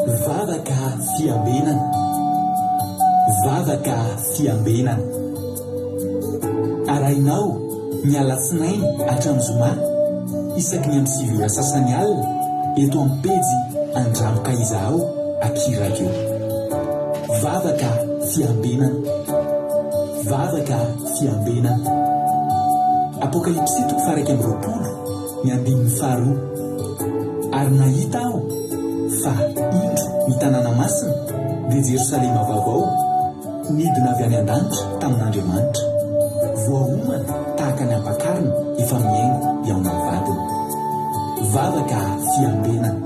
Vavaka fiambenana. Vavaka fiambenana. Arahinao ny alatsinainy hatramin'ny zoma isaky ny amin'ny 9 ora sasany alina eto amin'ny pejy Andramo ka izahao aky radio. Vavaka fiambenana. Vavaka fiambenana. Apokalypsy toko faha 21 ny andininy faharoa. Ary nahita aho fa, indro, ny tanàna masina, dia Jerosalema vaovao, nidina avy any an-danitra tamin'Andriamanitra, voaomana tahaka ny ampakarina efa mihaingo hihaona amin'ny vadiny. Vavaka fiambenana.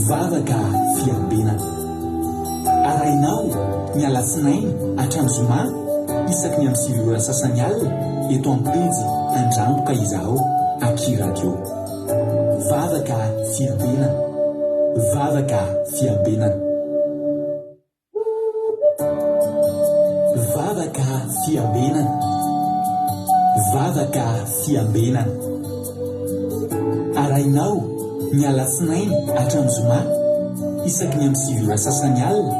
Vavaka fiambenana. Arahinao ny alatsinainy hatramin'ny zoma isaky ny amin'ny 9 ora sasany alina eto amin'ny pejy Andramo ka izahao aky radio. Vavaka fiambenana. Vavaka fiambenana. Vavaka fiambenana. Vavaka fiambenana. Arahinao ny alatsinainy hatramin'ny zoma isaky ny amin'ny 9 ora sasany alina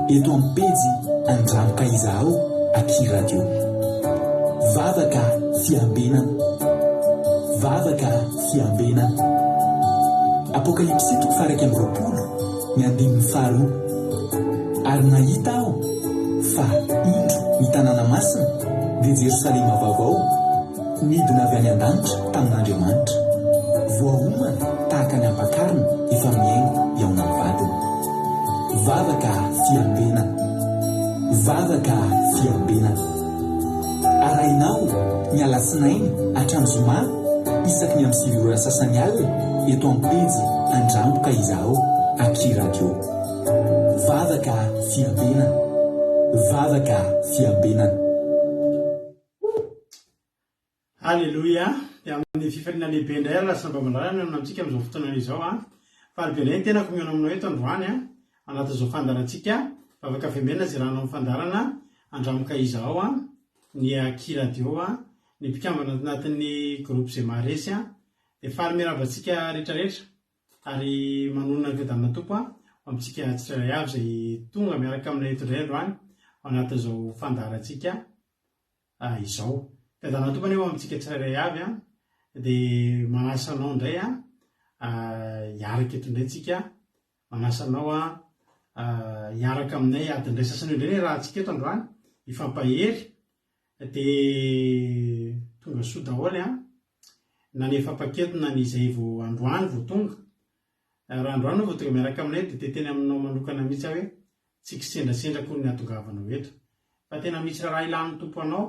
eto amin'ny pejy Andramo ka izahao aky radio. Vavaka fiambenana. Vavaka fiambenana. Apokalypsy toko faha 21 ny andininy faharoa. Ary nahita aho fa, indro, ny tanàna masina, dia Jerosalema vaovao, nidina avy any an-danitra tamin'Andriamanitra, voaomana tahaka ny ampakarina efa mihaingo hihaona amin'ny vadiny. Vavaka fiambenana. Vavaka fiambenana. Arahinao ny alatsinainy hatramin'ny zoma isaky ny amin'ny 9 ora sasany alina eto amin'ny pejy Andramo ka izahao aky radio. Vavaka fiambenana. Vavaka fiambenana. Aleloia! Dia amin'ny fifaliana lehibe indray ary lasa mba malala ny amintsika amin'izao fotoana izao an. Faly be indray ny tenako mihaona aminao eto androany an, anatin'izao fandaharantsika Vavaka Fiambenana izay iarahanao amin'ny fandaharana Andramoka Izahao an, ny Aky Radio an, ny mpikambana anatin'ny groupe izay maharesy an. Dia faly miarahaba antsika rehetrarehetra ary manonona ny fiadanana Tompo an, ho amintsika tsirairay avy izay tonga miaraka aminay eto indray androany ao anatin'izao fandaharantsika izao. Fiadanana Tompo anie ho amintsika tsirairay avy an, dia manasa anao indray an, hiaraka eto indray tsika, manasa anao an, hiaraka aminay adiny iray sasany eo indray ny iarahantsika eto androany, hifampahery, dia tonga soa daholo an, na ny efa paquet na ny izay vao androany vao tonga, raha androany ianao vao tonga miaraka aminay dia te-hiteny aminao manokana mihitsy aho hoe tsy kisendrasendra akory ny hahatongavanao eto fa tena misy raharaha ilan'ny Tompo anao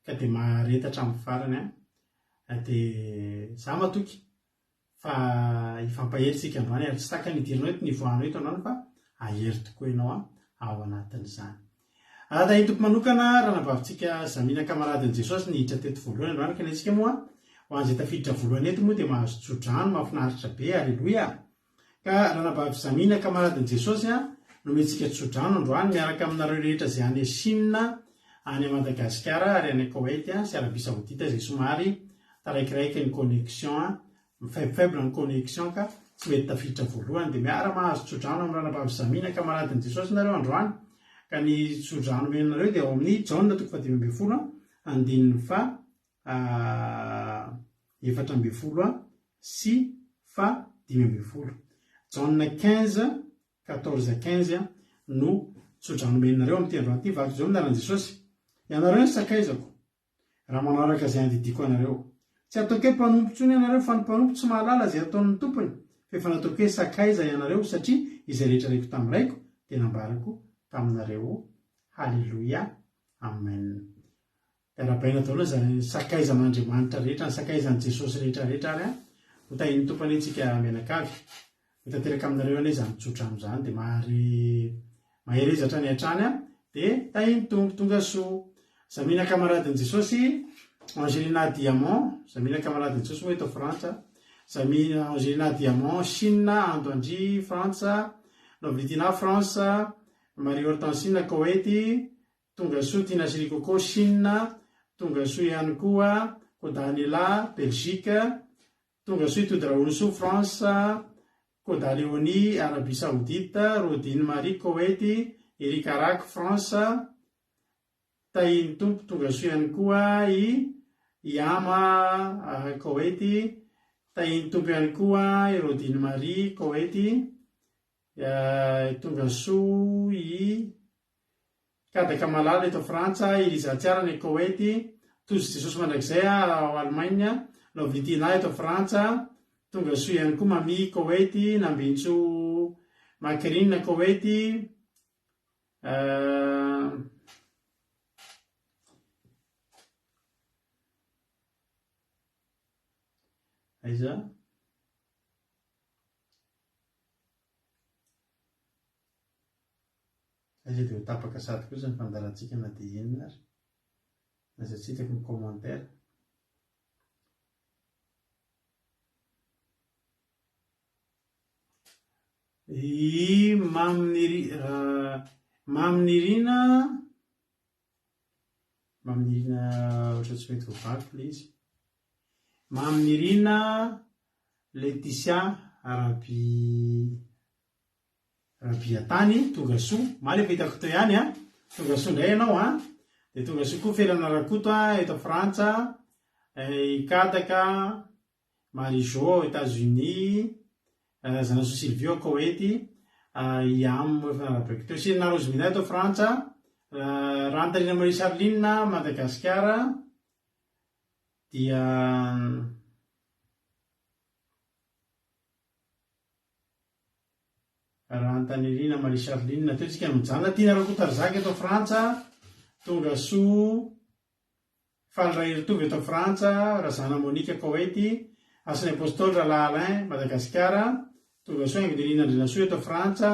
ka dia mahareta hatramin'ny farany an, dia za matoky fa hifampahery isika androany ary tsy tahaka ny hidiranao eto ny hivoahanao eto androany fa hahery tokoa ianao ao anatin'izany. Anadahin'ny Tompo manokana, ranabavintsika Zamina kamaradin'i Jesosy niditra teto voalohany androany ka ny antsika moa ho an'izay tafiditra voalohany eto moa dia mahazo tsodrano mahafinaritra be, aleloia! Ka ranabavy Zamina kamaradin'i Jesosy a, nomentsika tsodrano androany miaraka aminareo rehetra izay any Chine, any Madagasikara ary any Koweït sy Arabie Saoudite izay somary taraikiraiky ny connexion, faible faible ny connexion ka tsy mety tafiditra voalohany dia miara mahazo tsodrano amin'ny ranabavy Zamina kamaradin'i Jesosy nareo androany ka ny tsodrano omena anareo dia ao amin'ny Jaona toko faha 15 andininy faha 14 sy faha 15. Jaona 15, 14, 15 no tsodrano omenareo amin'ity androany ity. Vaky izao ny anaran'i Jesosy. Ianareo ny sakaizako, raha manao araka izay andidiako anareo. Tsy ataoko hoe mpanompo intsony ianareo, fa ny mpanompo tsy mahalala izay ataon'ny tompony, fa efa nataoko hoe sakaiza ianareo, satria izay rehetra reko tamin'ny Raiko dia nambarako taminareo. Haleloia. Amen. Arahabaina daholo izany sakaizan'Andriamanitra rehetra, ny sakaizan'i Jesosy rehetra rehetra ary an! Ho tahian'ny Tompo anie tsika mianakavy. Ho tanteraka aminareo anie izany tsodrano izany dia mahare mahereza hatrany hatrany an! Dia tahian'ny Tompo. Tonga soa. Zamina kamaradin'i Jesosy, Angelina Diamant, Zamina kamaradin'i Jesosy moa eto Frantsa, Zamina Angelina Diamant, Chine, Ando Andry, Frantsa, Lovely France, Marie Hortensine, Koety, Tonga soa Tina sy ry Coco, Chine, Tonga soa ihany koa Kodanela, Belgique, Tonga soa i Tody Raholisoa, France, Koda Léonie, Arabie Saoudite, Rodine Marie, Koweït, Eric Arac, France, Tahian'ny Tompo tonga soa ihany koa i Iama, Koweït, Tahian'ny Tompo ihany koa i Rodine Marie, Koweït, Tonga soa i Kadaka Malala eto Frantsa, i Liza Tsiara any Koweït, Tojo Jesosy Mandrakizay ao Allemagne, Lovely Tina eto Frantsa, Tonga soa ihany koa Mami Koweït, Nambintsoa Macrine Koweït, Aiza? Aiza dia ho tapaka sady kosa ny fandaharantsika na dia inona ary. Aza tsy hitako ny commentaire. I Maminiri, Maminirina, Maminirina ohatra tsy mety voavaky ilay izy. Maminirina Laetitia Rabi Rabiatany, tonga soa. Omaly efa hitako teo ihany an. Tonga soa indray ianao an. Dia tonga soa koa Felana Rakoto eto Frantsa, i Kadaka, Marie Jo ao Etats Unis, Zanasoa Sylvie ao Koety, i Am efa narabaiko teo, Selina Rosemina eto Frantsa, Rahantarina Marie Charline Madagasikara, dia Rahantanirina Marie Charline teo tsika no mijanona, Tiana Rakotarizaka eto Frantsa, tonga soa. Faly Raheritovy eto Frantsa, Razana Monica Koweïty, Hasin'ny Apostoly Rahalahy Alain, Madagasikara, Tongasoa Haingonirina Andrianasoa eto Frantsa,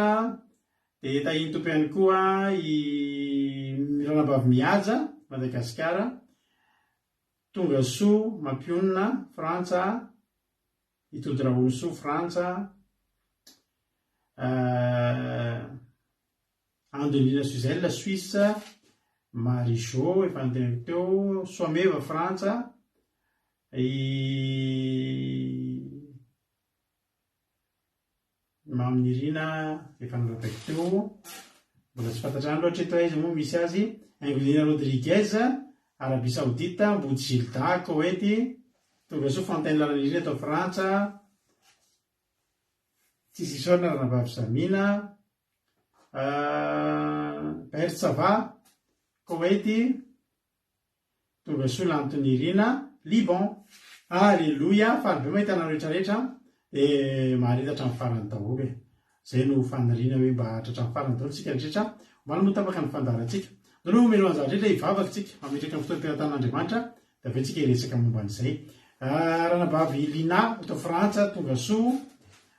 dia tahian'ny Tompo ihany koa i Ranabavy Mihaja, Madagasikara, Tongasoa Mampionona, Frantsa, i Tody Rahonisoa, Frantsa, Andelina Suzelle, Suisse, Marie Jo, efa noteneniko teo, Soameva, Frantsa, i Maminirina, efa norapaiko teo, mbola tsy fantatra ihany aloha hatreto aiza moa misy azy, Haingonirina Rodriguez, Arabie Saoudite, Mbody Gilda, Koety, Tongasoa Fontaine Lalanirina eto Frantsa, Tsisy isaorana ranabavy Zamina a Bertsava, Koweïty, Tongasoa Lantonirina, Liban. Aleloia, faly be mahita anareo rehetra rehetra dia mahareta hatramin'ny farany daholo e. Zay no faniriana hoe mba haharitra hatramin'ny farany daholo tsika rehetra. Omaly moa tapaka ny fandaharantsika. Ndao aloha omena ho an'izany rehetra hivavaka tsika, mametraka ny fotoam-pitantanan'Andriamanitra Dia avy eo tsika hiresaka momba an'izay. Ranabavy Lina eto Frantsa, tonga soa.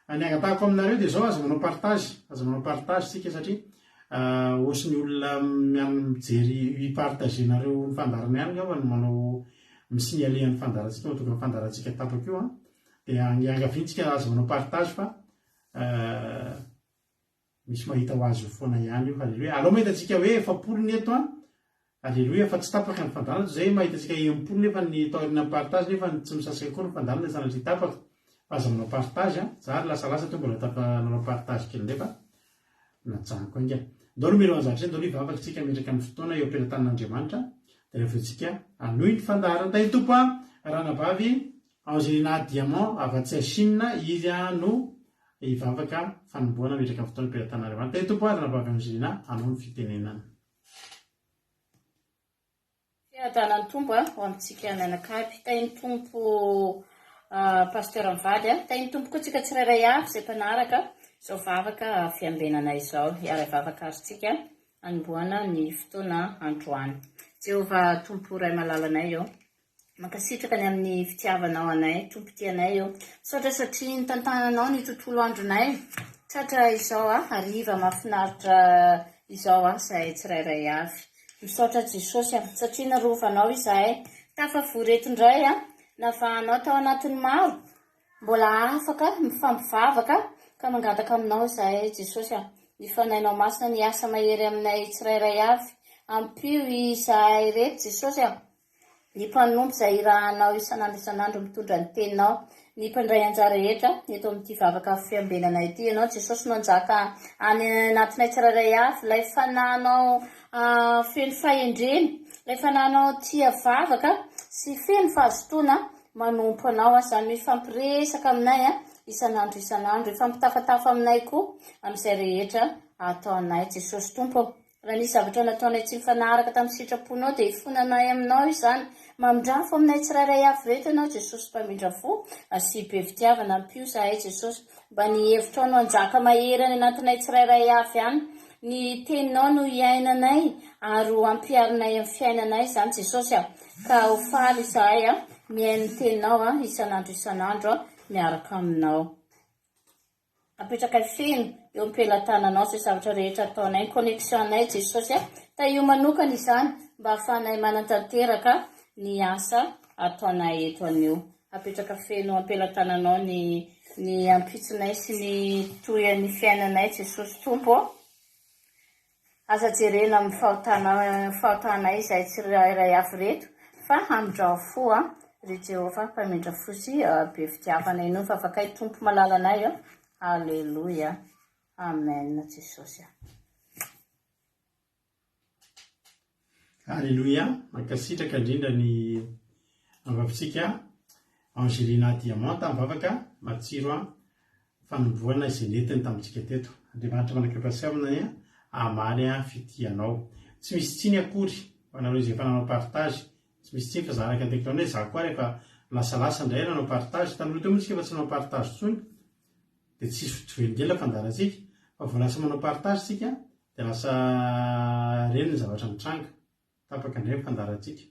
Ny angatahako aminareo dia izao, aza manao partage, aza manao partage tsika satria ohatry ny olona mijery hi-partager-nareo ny fandaharana ihany angamba no manao mi-signaler ny fandaharantsika, mahatonga ny fandaharantsika tapaka io an. Dia iangaviantsika aza manao partage fa Misy mahita ho azy io foana ihany io. Haleloia. Alao mahita antsika hoe 40 ny eto an. Haleloia fa tsy tapaka ny fandaharana toy izay mahita antsika 60 nefa ny tao aorianan'ny partage nefa tsy misasaka akory ny fandaharana sanatria tapaka. Fa aza manao partage an. Za ary lasalasa teo mbola tafa nanao partage kely indray fa najanoko haingana. Ndao aloha mialohan'ny zavatra izay ndao aloha hivavaka isika hametraka ny fotoana eo am-pelatanan'Andriamanitra dia rehefa avy eo tsika hanohy ny fandaharana. Tahin'ny Tompo an, ranabavy Angelina Diamant avy atsy Chine izy no hivavaka fanombohana hametraka ny fotoana am-pelatanan'Andriamanitra. Tahin'ny Tompo ary ranabavy Angelina hanao ny fitenenana. Fiadanan'ny Tompo ho amintsika mianakavy. Tahin'ny Tompo Pasteur mivady. Tahin'ny Tompo koa tsika tsirairay avy izay mpanaraka izao vavaka fiambenana izao. Hiara-hivavaka ary tsika hanombohana ny fotoana androany. Jehovah Tompo Ray malalanay ô. Mankasitraka ny amin'ny fitiavanao anay, Tompo tia anay ô. Misaotra satria nitantananao ny tontolo andronay. Tratra izao a, hariva mahafinaritra izao a, izahay tsirairay avy. Misaotra Jesosy a, satria narovanao izahay. Tafavory eto indray a, navahanao tao anatin'ny maro. Mbola afaka mifampivavaka ka mangataka aminao izahay Jesosy a. Ny Fanahinao Masina ny hiasa mahery aminay tsirairay avy. Ampio izahay ireto Jesosy a. Ny mpanompo izay irahanao isan'andro isan'andro mitondra ny teninao. ny mpandray anjara rehetra eto amin'ity vavaka fiambenana ity. Ianao Jesosy no hanjaka any anatinay tsirairay avy, ilay fanahinao feno fahendrena, ilay fanahinao tia vavaka sy feno fahazotoana manompo anao, izany mifampiresaka aminay isan'andro isan'andro, hifampitafatafa aminay koa amin'izay rehetra ataonay. Jesosy Tompo ô. Raha nisy zavatra nataonay tsy nifanaraka tamin'ny sitraponao dia ifonanay aminao izany. Mamindrafo aminay tsirairay avy ireto Ianao Jesosy Mpamindra fo sy be fitiavana. Ampio izahay Jesosy mba ny hevitrao no hanjaka mahery any anatinay tsirairay avy any. Ny teninao no hiainanay ary ho ampiharinay amin'ny fiainanay izany Jesosy a. Ka ho faly izahay mihaino ny teninao isan'andro isan'andro miaraka aminao. Apetrakay feno eo am-pelatananao izay zavatra rehetra ataonay, ny connexion-nay Jesosy a! Tahio manokana izany mba ahafahanay manatanteraka ny asa ataonay eto anio. Apetraka feno am-pelatananao ny ny ampitsonay sy ny tohian'ny fiainanay Jesosy Tompo ô! Aza jerena amin'ny fahotana fahotanay izahay tsirairay avy ireto, fa hamindrao fo an, ry Jehovah mpamindra fo sy be fitiavana. Inoa ny vavakay Tompo malalanay ô. Aleloia. Amen Jesosy a. Aleloia, mankasitraka indrindra ny vavatsika Angelina Diamant tamin'ny vavaka matsiro an. Fanombohana izay nentiny tamintsika teto. Andriamanitra manakam-pahasoavana anie hamaly fitia anao. Tsy misy tsiny akory ho anareo izay efa nanao partage. Tsy misy tsiny fa za araka ny teniko ihany hoe za koa ary efa lasalasa indray nanao partage. Taloha teo moa tsika efa tsy nanao partage intsony dia tsisy tsy velon-dela fandaharantsika fa vao lasa manao partage tsika dia lasa ireny ny zavatra mitranga. Tapaka indray ny fandaharantsika.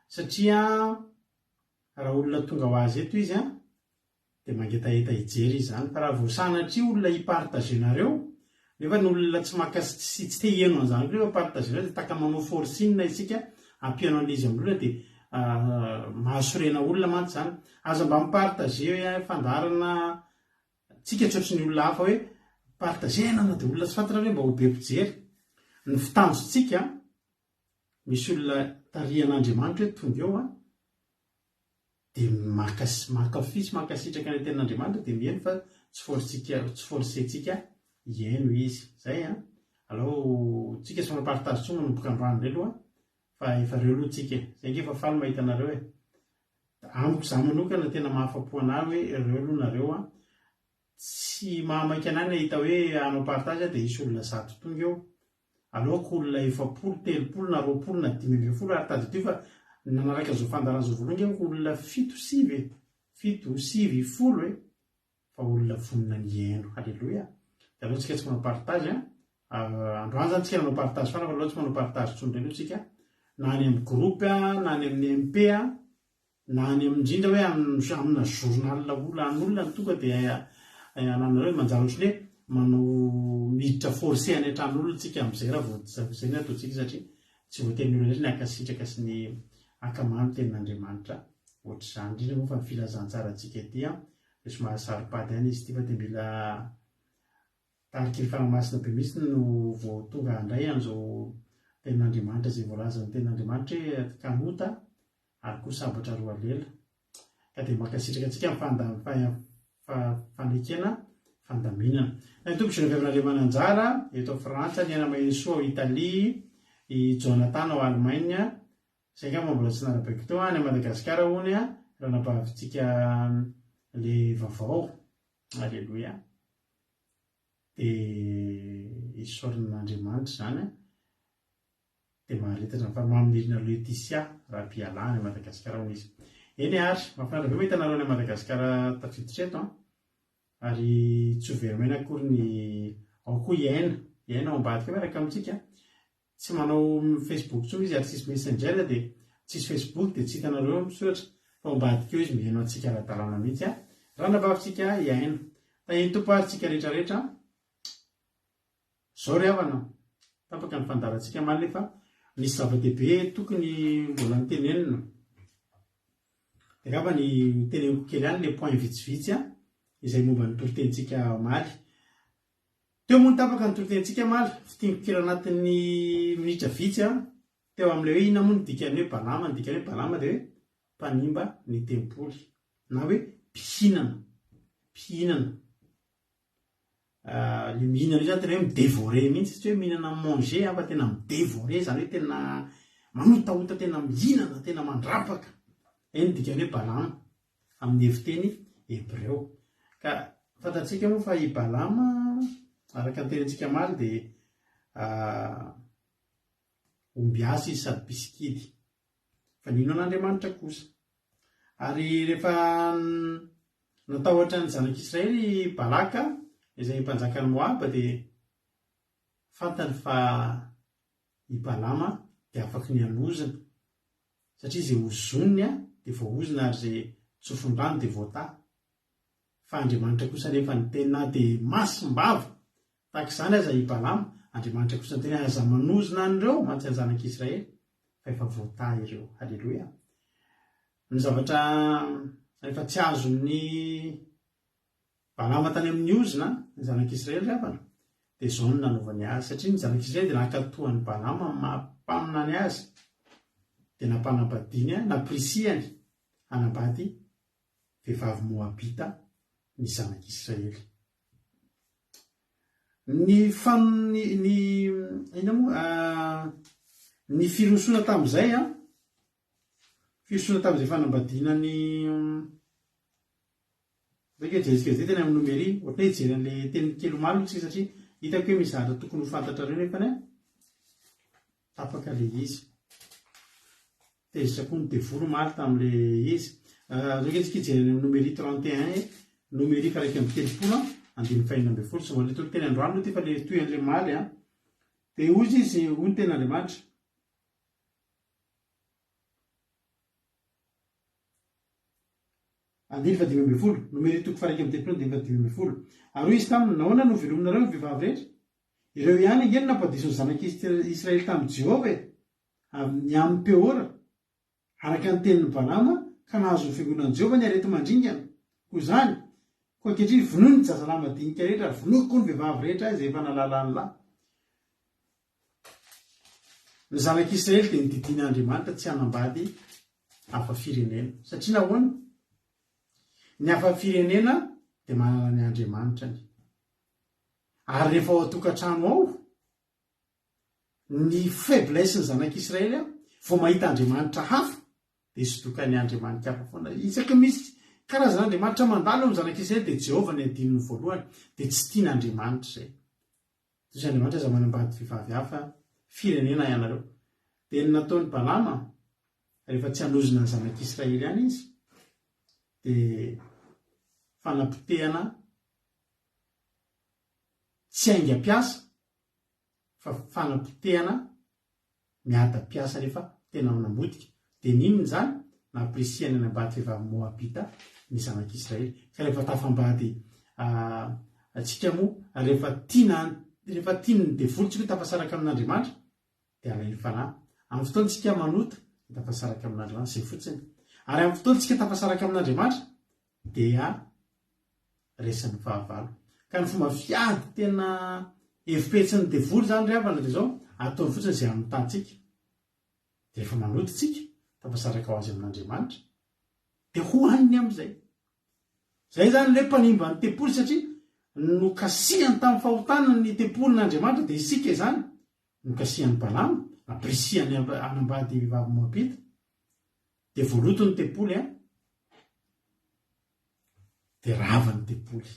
Satria raha olona tonga ho azy eto izy an, dia mangetaheta hijery izy izany fa raha vao sanatria olona hi-partager-nareo nefa ny olona tsy maka sy tsy te hiheno an'izany koa rehefa partager-nareo dia tahaka ny manao forcing isika hampihaino an'ilay izy amin'ny olona dia mahasorena olona mantsy izany. Aza mba mi-partager fandaharana tsika tsy ohatry ny olona hafa hoe partager-na na dia olona tsy fantatra ary hoe mba ho be mpijery. Ny fitanjontsika misy olona tarihan'Andriamanitra hoe tonga eo an, dia maka mankafy sy mankasitraka ny tenin'Andriamanitra dia mihaino fa tsy fortsika tsy forcer-tsika hihaino izy. Zay an. Alao tsika tsy manao partage intsony manomboka androany indray aloha fa efa reo aloha tsika e. Zay ange efa faly mahita anareo e. Amiko za manokana tena mahafapo anah hoe reo aloha nareo an. Tsy mahamaika anah ny hahita hoe hanao partage aho dia hisy olona zato tonga eo. Aleoko olona 40, 30 na 20 na 15 ary tadidio fa ny nanaraka izao fandaharana izao voalohany ange olona fito, sivy e! Fito, sivy, folo e! Fa olona vonona ny hihaino. Haleloia! Dia aleo tsika tsy manao partage an! Androany izany tsika nanao partage foana fa aleo tsy manao partage intsony indray aloha tsika na any amin'ny groupe na any amin'ny MP an! Na any amin'ny indrindra hoe amina journal olona an'olona no tonga dia ananareo manjary ohatran'ny hoe manao miditra forcé any an-tranon'olona tsika amin'izay raha vao izay no ataontsika satria tsy voatery ny olona rehetra ny hankasitraka sy ny hankamamy tenin'Andriamanitra ohatr'izany indrindra moa fa ny filazantsarantsika ity an dia somary saro-pady ihany izy ity fa dia mila Tariky ny Fanahy Masina be mihitsy no vao tonga handray an'izao tenin'Andriamanitra izay voalazan'ny tenin'Andriamanitra hoe kanota ary koa sabatra roa lela. Ka dia mankasitraka antsika amin'ny fanekena fandaminana. Ny Tompo Geneviève Randriamananjara eto Frantsa, ny Aina Mahenisoa ao Italie, i Jonathan ao Allemagne, izay angamba mbola tsy narabaiko teo, any Madagasikara hono ranabavintsika le vaovao. Aleloia. Dia isaorana an'Andriamanitra izany an. Dia mahareta izany fa Maminirina Laetitia Rabialahy any Madagasikara hono izy. Eny ary, mahafinaritra be mahita anareo any Madagasikara tafiditra eto an. Ary tsy ho very maina akory ny ao koa i Aina. I Aina ao ambadika ao miaraka amintsika. Tsy manao Facebook intsony izy ary tsisy messenger dia tsisy Facebook dia tsy hitanareo eo misoratra fa ao ambadika eo izy mihaino antsika ara-dalàna mihitsy a! Ranabavintsika i Aina. Tahian'ny Tompo ary tsika rehetra rehetra. Zao ry havana, tapaka ny fandaharantsika omaly nefa misy zava-dehibe tokony mbola notenenina. Dia angamba ny teneniko kely ihany le point vitsivitsy a, izay momba ny toritenintsika omaly. Teo moa no tapaka ny toritenintsika omaly, fintiniko kely anatin'ny minitra vitsy an, teo amin'ilay hoe inona moa no dikan'ny hoe Balama, ny dikan'ny hoe Balama dia hoe mpanimba ny tempoly, na hoe mpihinana, mpihinana. Le mihinana io zany tena hoe mi-devorer mihitsy, tsy hoe mihinana manger fa tena mi-devorer, zany hoe tena manotaota, tena mihinana, tena mandrapaka. Zay no dikan'ny hoe Balama amin'ny heviteny hebreo. Ka fantatsika moa fa i Balama araka ny tenintsika omaly dia ombiasy izy sady mpisikidy. Fa nino an'Andriamanitra kosa. Ary rehefa natahotra ny zanak'Israely i Balaka, izay mpanjakan'i Moaba, dia fantany fa i Balama dia afaky ny hanozona, satria izay ozoniny dia voaozona ary izay tsofin-drano dia voatahy. Fa Andriamanitra kosa anefa niteny na dia masim-bava tahaka izany aza i Balama, Andriamanitra kosa niteny hoe aza manozona an'ireo mantsy ny zanak'Israely fa efa voatahy ireo. Haleloia. Ny zavatra efa tsy azon'i Balama tany amin'ny ozona ny zanak'Israely ry havana dia izao no nanaovany azy satria ny zanak'Israely dia nankatoa an'i Balama amin'ny maha mpaminany azy dia nampanambadiany, nampirisihany hanambady vehivavy Moabita ny zanak'Israely. Ny fan ny ny inona moa ny firosoana tamin'izay an, firosoana tamin'izay fanambadiana ny Zay ke jerentsika zay teny amin'ny nomery, ohatran'ny hoe hijery an'ilay teny kely omaly aloha tsika satria hitako hoe misy zavatra tokony ho fantatrareo nefany an, tapaka ilay izy. Tezitra koa ny devoly omaly tamin'ilay izy. Zao ange tsika hijery any amin'ny Nomery 31 e. Nomery faha 31 andininy faha 16. Tsy mbola toriteny androany aloha ity fa ilay toy an'ilay omaly an. Dia hoy izy, hoy ny tenin'Andriamanitra. Andininy faha 15. Nomery toko faha 31 andininy faha 15. Ary hoy izy taminy, Nahoana no velominareo ny vehivavy rehetra? Ireo ihany ange no nampadiso ny zanak'i Israely tamin'i Jehovah e! Ny amin'i Peora, araka ny tenin'i Balama, ka nahazo ny fiangonan'i Jehovah ny areti-mandringana. Koa izany, koa ankehitriny vonoy ny zazalahy madinika rehetra, ary vonoy koa ny vehivavy rehetra izay efa nahalala ny lahy. Ny zanak'Israely dia nodidian'Andriamanitra tsy hanambady hafa firenena. Satria nahoana? Ny hafa firenena dia manana ny Andriamanitrany. Ary rehefa ao an-tokantrano ao, Ny faiblesse ny zanak'Israely an, vao mahita Andriamanitra hafa dia sodokan'ny andriamani-kafa foana. Isaky ny misy karazana andriamanitra mandalo eo amin'ny zanak'Israely dia Jehovah ny andininy voalohany, dia tsy tian'Andriamanitra izay. Toy izay Andriamanitra aza manambady vehivavy hafa firenena ianareo. Dia ny nataon'i Balama rehefa tsy hanozona ny zanak'Israely ihany izy dia fanapotehana tsy haingam-piasa fa fanapotehana miadam-piasa nefa tena namotika. Dia n'inona izany? Nampirisihany hanambady vehivavy Moabita ny zanak'Israely. Ka rehefa tafambady antsika moa, rehefa tiana, rehefa tian'ny devoly tsika hoe tafasaraka amin'Andriamanitra, dia alainy fanahy. Amin'ny fotoana tsika manota, dia tafasaraka amin'Andriamanitra, izay fotsiny. Ary amin'ny fotoana tsika tafasaraka amin'Andriamanitra, dia resin'ny fahavalo. Ka ny fomba fiady tena hevi-petsin'ny devoly izany ry havana dia izao, ataony fotsiny izay hanotantsika. Dia rehefa manota isika, tafasaraka ho azy amin'Andriamanitra, dia hohaniny amin'izay. Izay izany ilay mpanimba ny tempoly satria nokasihany tamin'ny fahotana ny tempolin'Andriamanitra dia isika izany. Nokasihan'i Balama, nampirisihany hanambady vehivavy Moabita. Dia voaloto ny tempoly an. Dia rava ny tempoly.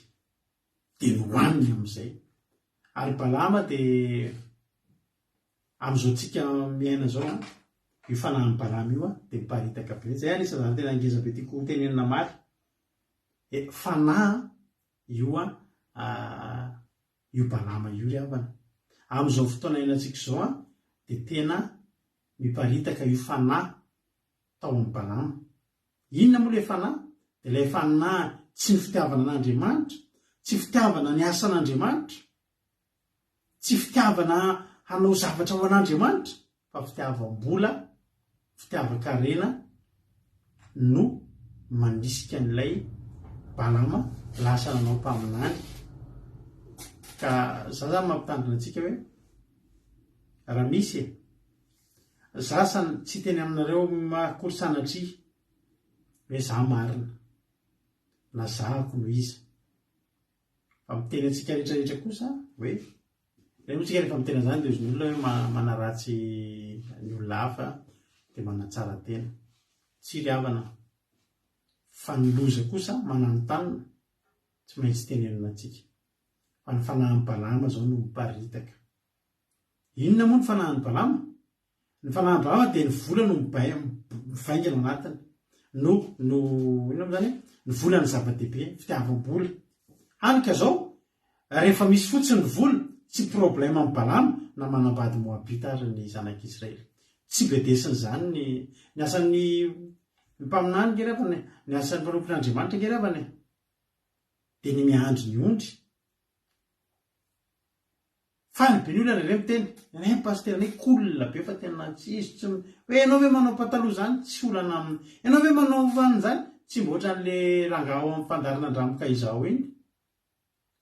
Dia nohaniny amin'izay. Ary Balama dia amin'izao tsika miaina izao an, io fanahin'i Balama io an, dia miparitaka be. Izay anisan'ny zavatra tena ngeza be tiako hotenenina omaly. E, fanahy io an, io Balama io ry havana. Amin'izao fotoana iainantsika izao an, dia tena miparitaka io fanahy tao amin'i Balama. Inona moa ilay fanahy? Dia ilay fanahy tsy ny fitiavana an'Andriamanitra, tsy fitiavana ny asan'Andriamanitra, tsy fitiavana hanao zavatra ho an'Andriamanitra, fa fitiavam-bola, fitiavan-karena no manisika an'ilay Balama lasa nanao mpaminany. Ka za zany mampitandrina antsika hoe raha misy e, Za san tsy hiteny aminareo akory sanatria hoe za marina. Na zahako no iza. Fa miteny antsika rehetra rehetra kosa hoe, ireny moa tsika rehefa miteny an'izany dia ozin'ny olona hoe manaratsy ny olona hafa dia manatsara tena. Tsy ry havana. Fa ny loza kosa mananontanona, tsy maintsy tenenina antsika. Fa ny fanahin'i Balama izao no miparitaka. Inona moa ny fanahin'i Balama? Ny fanahin'i Balama dia ny vola no mivaingana ao anatiny. No, no, inona moa izany e? Ny vola no zava-dehibe, fitiavam-bola. Hany ka izao, rehefa misy fotsiny ny vola, tsy problème amin'i Balama na manambady Moabita ary ny zanak'Israely. Tsy bedesin'izany ny, ny asan'ny mpaminany nge ry havana e, ny asan'ny mpanompon'Andriamanitra nge ry havana e. Dia ny miandry ny ondry. Faly be ny olona indraindray miteny, nenay pasiteranay cool be fa tena tsy izy tsy hoe ianao ve manao pataloha zany tsy olana aminy, ianao ve manao an'izany tsy mba ohatran'le rangahy ao amin'ny fandaharana Andramoka izao iny,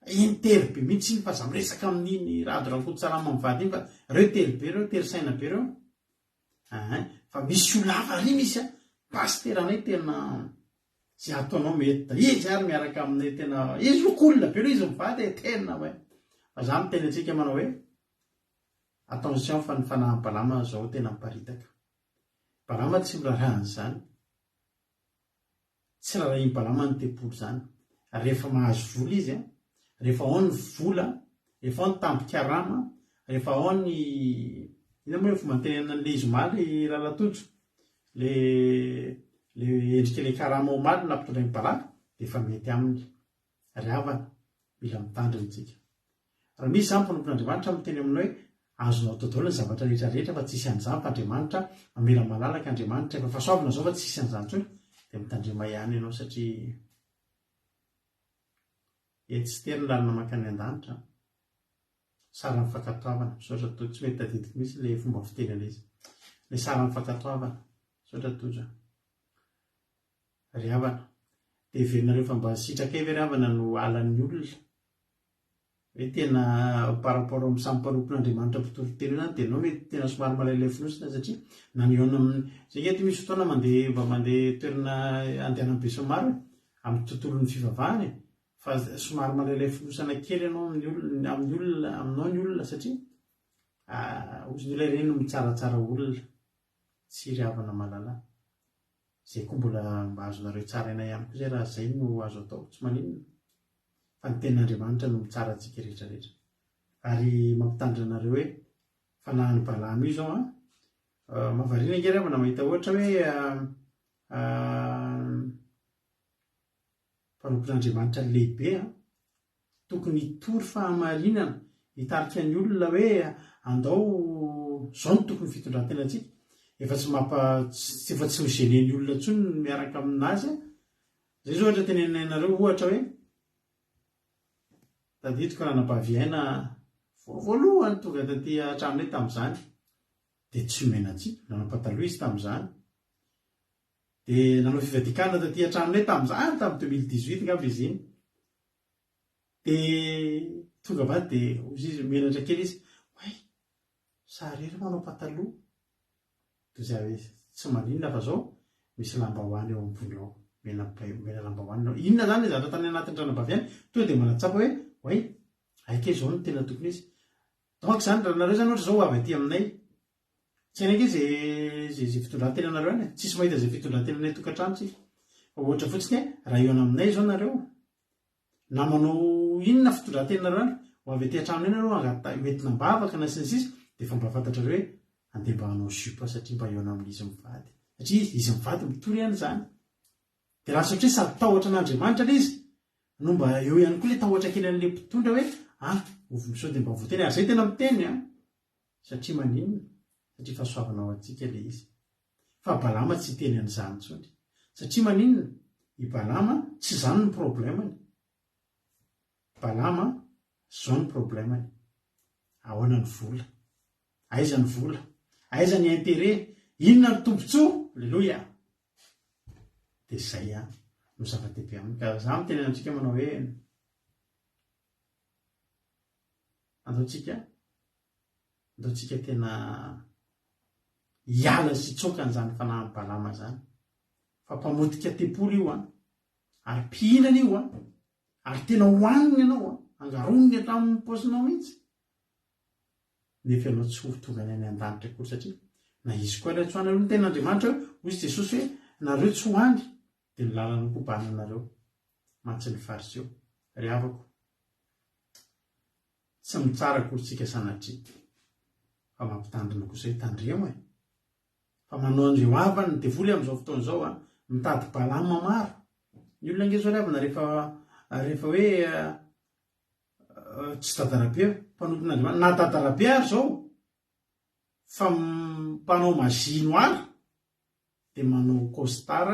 iny tery be mihitsy iny fa za miresaka amin'iny Rado Rakotosalama mivady iny fa reo tery be reo, tery saina be reo. Aa fa misy olona hafa ary misy a, pasiteranay tena Ze ataonao mety da izy ary miaraka aminay tena izy aloha cool be aloha izy mivady e tena oe fa za miteny antsika manao hoe attention fa ny fanahin'i Balama zao tena miparitaka Balama tsy miraharaha an'izany tsy rarahin'i Balama ny tempoly zany rehefa mahazo vola izy a rehefa ao ny vola rehefa ao ny tambin-karama rehefa ao ny inona moa le fomba nitenenana an'le izy omaly Lalatojo Le le endrika le karama omaly nampitondrain'i Balaka dia efa mety aminy. Ry havana, mila mitandrina isika. Raha misy izany mpanompon'Andriamanitra miteny aminao hoe azonao atao daholo ny zavatra rehetra rehetra fa tsisy an'izany fa Andriamanitra mamela malalaka Andriamanitra efa fahasoavana izao fa tsisy an'izany intsony dia mitandrema ihany ianao satria etsy sy tery ny lalana mankany an-danitra. Saran'ny fankatoavana. Misaotra Tojo. Tsy mety tadidiko mihitsy ilay fomba fiteny an'ilay izy. Ilay saran'ny fankatoavana. Misaotra Tojo a. Ry havana. Dia heverinareo fa mba sitrakay ve ry havana no halan'ny olona? Hoe tena par rapport amin'ny samy mpanompon'Andriamanitra mpitory teny io zany dia ianao mety tena somary malailay fonosina satria na ny eo amin'ny zay nge misy fotoana mandeha mba mandeha toerana andehanan'ny besinimaro e, amin'ny tontolon'ny fivavahana e. Fa somary malailay fonosana kely ianao amin'ny olona, amin'ny olona, aminao ny olona satria ozy ny olona ireny no mitsaratsara olona. Tsy ry havana malala. Izay koa mbola mba azonareo tsaraina ihany koa izay raha izay no azo atao, tsy maninona. Fa ny tenin'Andriamanitra no mitsara antsika rehetra rehetra. Ary mampitandrina anareo hoe fanahin'i Balama io izao an. Mahavariana ange ry havana mahita ohatra hoe Mpanompon'Andriamanitra lehibe an! Tokony hitory fahamarinana, hitarika ny olona hoe andao izao no tokony fitondran-tenantsika. Efa tsy mampa efa tsy ho gêner ny olona intsony ny miaraka aminazy an! Izay izao ohatra tenenina anareo ohatra hoe tadidiko ranabavy Aina vao voalohany tonga taty an-tranonay tamin'izany dia tsy nomena antsika, nanao pataloha izy tamin'izany. Dia nanao fivadikanana taty an-tranonay tamin'izany, tamin'ny 2018 angamba izy iny. Dia tonga avy any dia hozy izy, menatra kely izy, Oay, za irery manao pataloha. Dia hozy aho hoe, tsy maninona fa zao misy lambahoany eo ambony ao, mena mena lambahoany ianao. Inona izany ilay zavatra tany anatin'ny ranabavy any? Tonga dia manatsapa hoe, oay, hay kay izao no tena tokony izy. Donc izany, raha nareo izany ohatra izao ho avy aty aminay, Tsy hainay ange ze ze ze fitondran-tenanareo any e. Tsisy mahita ze fitondran-tenanay tokantrano tsika. Fa ohatra fotsiny hoe raha hihaona aminay zao nareo, na manao inona fitondran-tenanareo any, ho avy aty an-trano eny nareo hangata- hoentina am-bavaka na sy ny sisa, dia efa mba fantatrareo hoe andeha mba hanao jupe satria mba hihaona amin'izy mivady. Satria izy mivady mitory an'izany. Dia raha satria sady tahotra an'Andriamanitra ilay izy, no mba eo ihany koa ilay tahotra kely an'ilay mpitondra hoe ah, sao dia mba voateny. Ary zay tena miteny an! Satria maninona? Satria fahasoavana ho antsika ilay izy. Fa Balama tsy hiteny an'izany intsony. Satria maninona? I Balama, tsy izany ny problème-ny. Balama, izao ny problème-ny. Ahoana ny vola? Aiza ny vola? Aiza ny intérêt? Inona ny tombontsoa? Aleloia! Dia izay ihany no zava-dehibe aminy. Ka za miteny amintsika manao hoe, Andao tsika, andao tsika tena hiala sy hitsoaka an'izany fanahin'i Balama izany. Fa mpamotika tempoly io an. Ary mpihinana io an! Ary tena hohaniny ianao an! Angaroniny hatramin'ny paosinao mihitsy. Nefa ianao tsy ho tonga any an-danitra akory satria na izy koa ary tsy ho any. Hoy ny tenin'Andriamanitra hoe, hoy izy Jesosy hoe, nareo tsy ho any, dia ny lalana hokobananareo mantsy ny Fariseo. Ry havako, tsy mitsara akory tsika sanatria, fa mampitandrina kosa hoe tandremo e! Fa manao an'ireo havany ny devoly amin'izao fotoana izao an, mitady Balama maro. Ny olona ange izao ry havana rehefa rehefa hoe tsy dadarabe mpanompon'Andriamanitra, na dadarabe ary izao fa mpanao magie noir dia manao costard,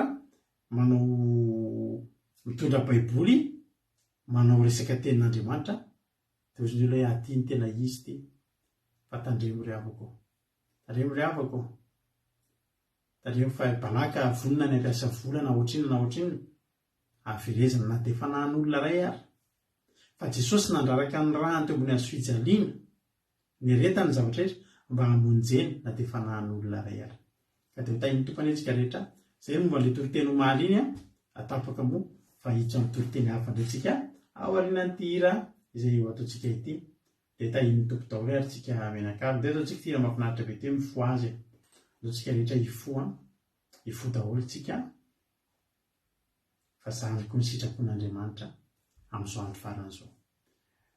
manao mitondra baiboly, manao resaka tenin'Andriamanitra, dia ozy ny olona hoe aty ny tena izy ity. Fa tandremo ry havako. Tandremo ry havako. Tandremo fa i Balaka vonona ny hampiasa vola na ohatrinona na ohatrinona hahaverezana na dia fanahin'olona iray ary. Fa Jesosy nandraraka ny rany teo ambony hazofijaliana, niaretany ny zavatra rehetra mba hamonjeny na dia fanahin'olona iray ary. Ka dia ho tahin'ny Tompo anie tsika rehetra. Izay ny momba ilay toriteny omaly iny an, tapaka moa fa hiditra amin'ny toriteny hafa indray tsika aorianan'ity hira izay ho ataontsika ity. Dia tahin'ny Tompo daholo ary tsika mianakavy. Ndeha ataontsika ity hira mahafinaritra be ity hoe mifohaza e. Andao tsika rehetra hifoha, hifoha daholo tsika fa zany koa ny sitrapon'Andriamanitra amin'izao andro farany izao.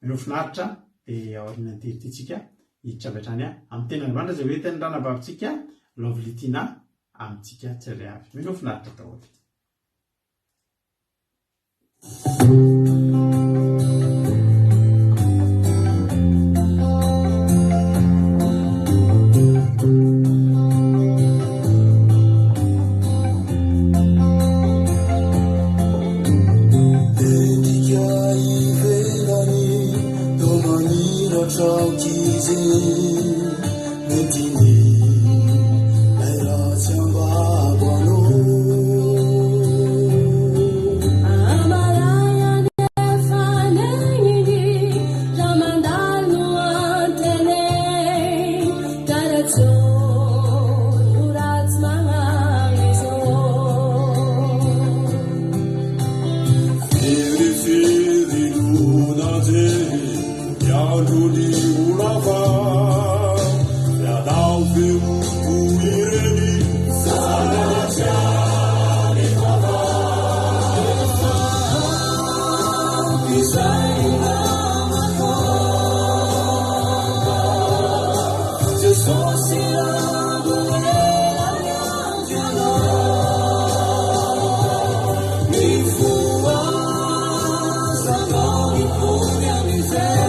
Mino finaritra dia aorianan'ity hira ity tsika hiditra avy hatrany amin'ny tenin'Andriamanitra izay hoentin'ny ranabavintsika Lovely Tina amintsika tsirairay avy. Mino finaritra daholo. Endrika ivelany toa mamiratra aok'izy Nentiny ilay ratsy ambabo anao. Firifiry no nanjehy ny androny ho lava, ianao ve ho toy ireny? Sanatria ny vava. Efa ampy izay namako. Jesosy andro ela niandry anao. Mifohaza atao mipory amin'izay.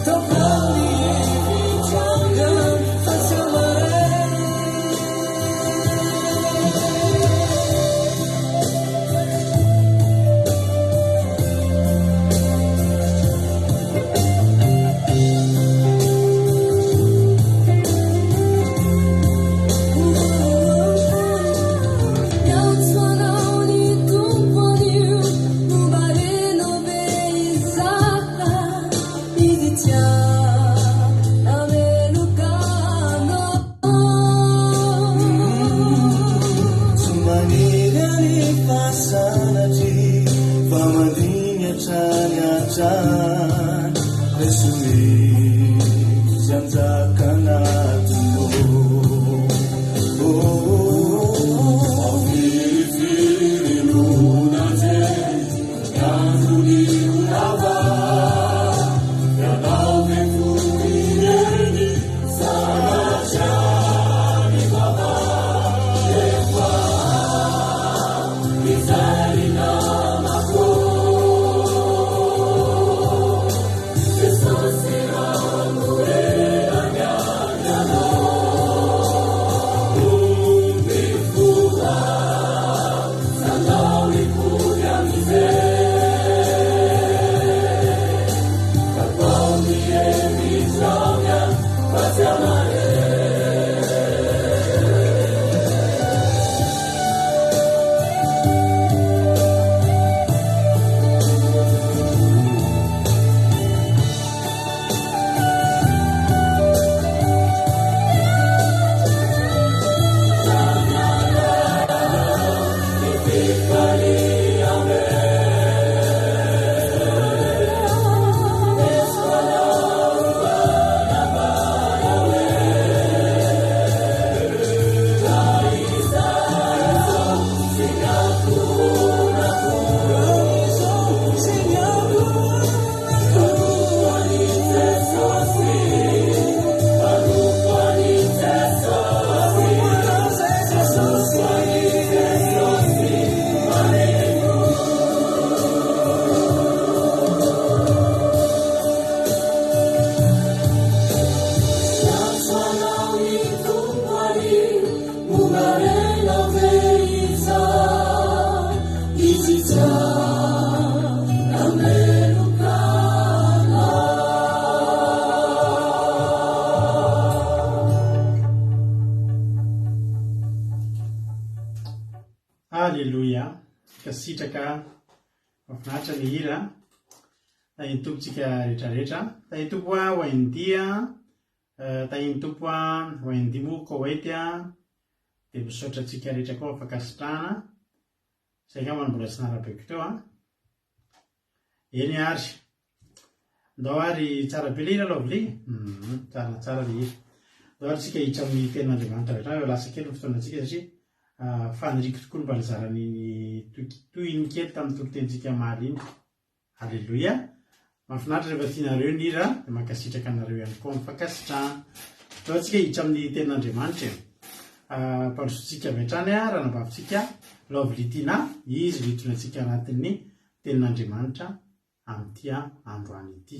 Tapaho ny hevi-tranga fa tsy hamaray. Miantso anao ny Tompo anio, momba renao ve izany? Izy tsy nameloka anao. Tsy maniry anefa sanatria fa mandiny hatrany hatrany. Raiso izy hanjaka anatinao. Firifiry no nanjehy ny androny ho lava, ianao ve toy ireny? Sanatria ny vava efa ampy izay namako. Jesosy rano ela. Mankasitraka. Mahafinaritra ny hira. Tahin'ny Tompo tsika rehetra rehetra. Tahin'ny Tompo ho an'ity Tahin'ny Tompo ho an'ity moa Koweït. Dia misaotra antsika rehetra koa amin'ny fankasitrahana. Izay angamba no mbola tsy narabaiko teo an. Eny ary. Ndao ary tsara be le hira Lovely. Hum, tsara tsara le hira. Ndao ary tsika hiditra amin'ny tenin'Andriamanitra avy hatrany, lasa kely ny fotoanantsika satria ah, faniriako tokoa ny mba nizara ny tohiny kely tamin'ny toritenintsika omaly iny. Aleloia. Mahafinaritra rehefa tianareo ny hira dia mankasitraka anareo ihany koa amin'ny fankasitrahana. Ndao tsika hiditra amin'ny tenin'Andriamanitra e. Ampandrosoantsika avy hatrany ranabavintsika Lovely Tina, izy no hitondra antsika anatin'ny tenin'Andriamanitra amin'ity androany ity.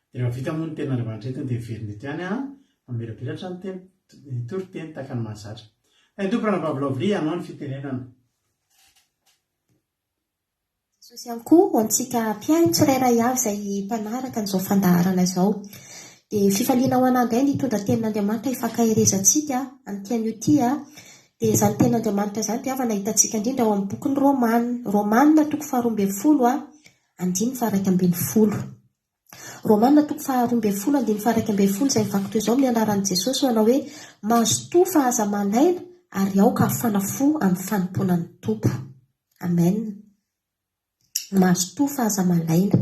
Dia rehefa vita moa ny tenin'Andriamanitra entiny dia miverina eto ihany mamirapiratra ny teny ny toriteny tahaka ny mahazatra. Tahin'ny Tompo ranabavy Lovely, anao ny fitenenana. Jesosy ihany koa ho antsika mpihaino tsirairay avy izay mpanaraka an'izao fandaharana izao. Dia fifaliana ho anà indray ny hitondra tenin'Andriamanitra hifankaherezantsika amin'ity anio ity. Dia izany tenin'Andriamanitra izany dia havana hitantsika indrindra ao amin'ny bokin'ny Romana. Romana toko faharoambinifolo andininy faha-iraikambinifolo. Romana toko faha-roambinifolo andininy faha-iraikambinifolo izay mivaky toy izao amin'ny anaran'i Jesosy manao hoe, Mazotoa fa aza malaina ary aoka hafana fo amin'ny fanompoana ny Tompo. Amen. Mazotoa fa aza malaina.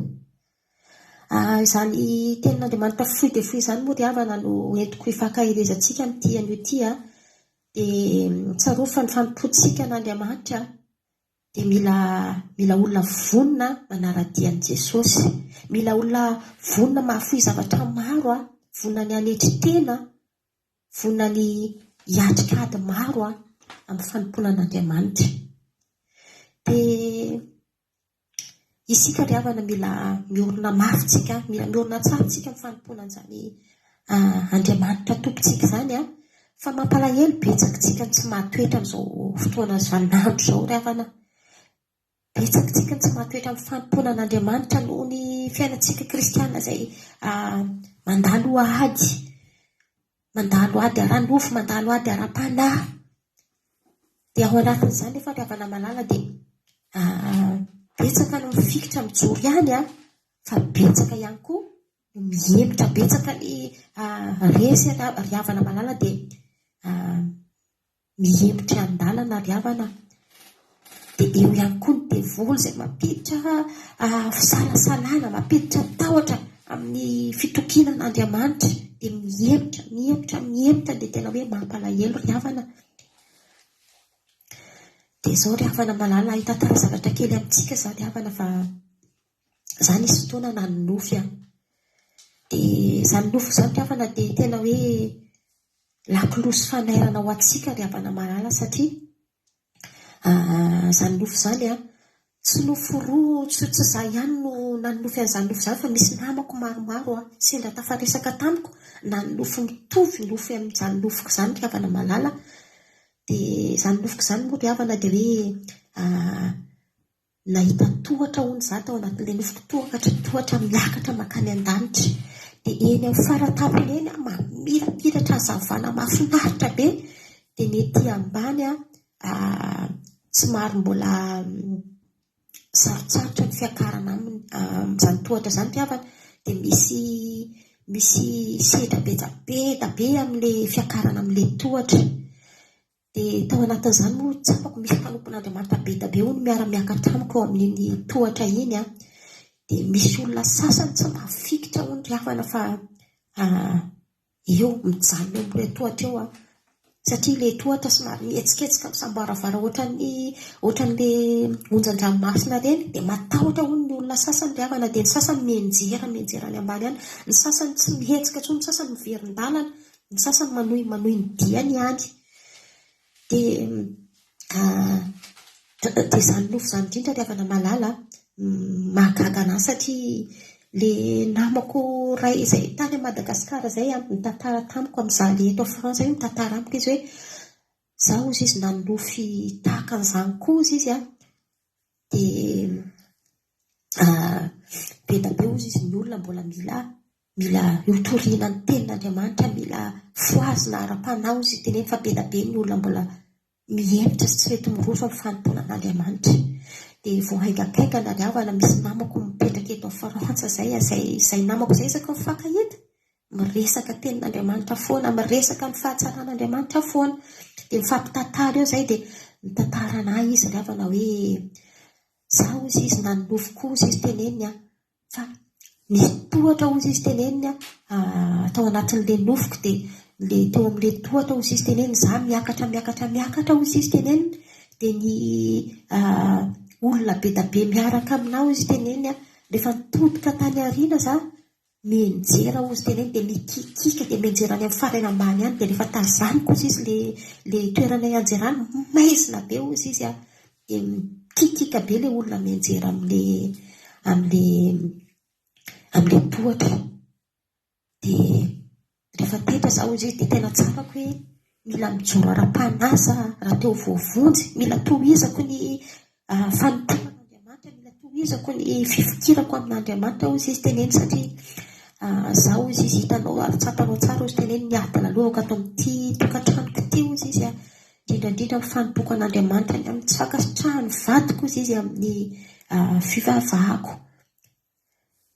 Ah, izany tenin'Andriamanitra fohy dia fohy izany moa ry havana no entiko hifankaherezantsika amin'ity anio ity. Dia tsarovy fa ny fanompoantsika an'Andriamanitra dia mila mila olona vonona manara-dia an'i Jesosy. Mila olona vonona mahafoy zavatra maro, vonona ny hanetry tena, vonona ny hiatrika ady maro amin'ny fanompoana an'Andriamanitra. Dia isika ry havana mila miorina mafy tsika, mila miorina tsara tsika amin'ny fanompoana an'izany Andriamanitra Tompontsika izany an! Fa mampalahelo betsaka tsika ny tsy mahatoetra amin'izao fotoana vaninandro izao ry havana. Betsaka tsika ny tsy mahatoetra amin'ny fanompoana an'Andriamanitra noho ny fiainantsika kristiana izay mandalo ady, mandalo ady ara-nofo, mandalo ady ara-panahy. Dia ao anatin'izany nefa ry havana malala dia betsaka no mifikitra mijoro ihany an, fa betsaka ihany koa no mihemotra, betsaka ny resy ry havana malala dia mihemotra an-dalana ry havana. Dia eo ihany koa ny devoly izay mampiditra fisalasalana, mampiditra tahotra amin'ny fitokiana an'Andriamanitra. Dia mihemotra, mihemotra, mihemotra dia tena hoe mampalahelo ry havana. Dia izao ry havana malala, hitantara zavatra kely amintsika izaho ry havana fa izaho nisy fotoana nanonofy aho. Dia izany nofy izany ry havana dia tena hoe lakolosy fanairana ho antsika ry havana malala satria izany nofy izany an, tsy nofy roa, tsy tsy izaho ihany no nanonofy an'izany nofy izany fa misy namako maromaro sendra tafaresaka tamiko nanonofy mitovy nofy amin'izany nofiko izany ry havana malala. Dia izany nofiko izany moa ry havana dia hoe Nahita tohatra hono izaho tao anatin'ilay nofiko, tohatra, tohatra miakatra mankany an-danitra. Dia eny amin'ny faratampony eny aho mamirapiratra hazavana mahafinaritra be, dia ny ety ambany somary mbola sarotsarotra ny fiakarana aminy, amin'izany tohatra izany ry havana, dia misy misy sedra be dia be dia be amin'ilay fiakarana amin'ilay tohatra. Dia tao anatin'izany moa tsapako misy mpanompon'Andriamanitra be dia be hono miara-miakatra amiko eo amin'iny tohatra iny an. Dia misy olona sasany tsy mahafikitra hono ry havana fa eo mijanona eo amin'ilay tohatra eo an. Satria ilay tohatra somary mihetsiketsika misamboaravoara ohatran'ny ohatran'ilay onjan-dranomasina ireny. Dia matahotra hono ny olona sasany ry havana. Dia ny sasany mianjera mianjera any ambany any. Ny sasany tsy mihetsika intsony, ny sasany miverin-dalana. Ny sasany manohy manohy ny diany ihany. Dia dia izany nofy izany indrindra ry havana malala a, mahagaga an'ahy satria ilay namako iray izay tany Madagasikara izay an, nitantara tamiko amin'izaho ilay eto Frantsa io, nitantara amiko izy hoe, izaho hozy izy nanonofy tahaka an'izany koa hozy izy an, dia be dia be hozy izy ny olona mbola mila Mila hotorina ny tenin'Andriamanitra, mila fohazina ara-panahy hozy i teneno fa be dia be ny olona mbola mihemotra sy tsy mety miroso amin'ny fanompoana an'Andriamanitra. Dia vao haingankaingana ry havana, misy namako mipetraka eto Frantsa izay, izay izay namako izay isaky ny mifankahita, miresaka tenin'Andriamanitra foana, miresaka ny fahatsaran'Andriamanitra foana. Dia mifampitantara eo izay dia mitantara an'ahy izy ry havana hoe izaho hozy izy nanonofy koa hozy izy teneniny an, Fa nisy tohatra hozy izy teneniny an, tao anatin'ilay nofiko dia ilay teo amin'ilay tohatra hozy izy teneniny, izaho miakatra miakatra miakatra hozy izy teneniny, dia ny olona be dia be miaraka aminà hozy izy teneniny an, rehefa nitodika tany aoriana izaho, mianjera hozy teneniny, dia mikikiaka dia mianjera any amin'ny farany ambany any, dia rehefa tazaniko hozy izy ilay ilay toerana ianjerana, maizina be hozy izy an, Dia mikikiaka be ilay olona mianjera amin'ilay amin'ilay amin'ilay tohatra. Dia rehefa taitra izaho hoy izy dia tena tsapako hoe mila mijoro ara-panahy izaho raha te ho voavonjy, mila tohizako ny fanompoana an'Andriamanitra, mila tohizako ny fifikirako amin'Andriamanitra hoy izy teneno satria izaho hoy izy hitanao ary tsapanao tsara hoy izy teneno ny ady lalovako ato amin'ity tokantranoko ity hoy izy Indrindra indrindra amin'ny fanompoako an'Andriamanitra, ny amin'ny tsy fankasitrahan'ny vadiko hozy izy amin'ny fivavahako.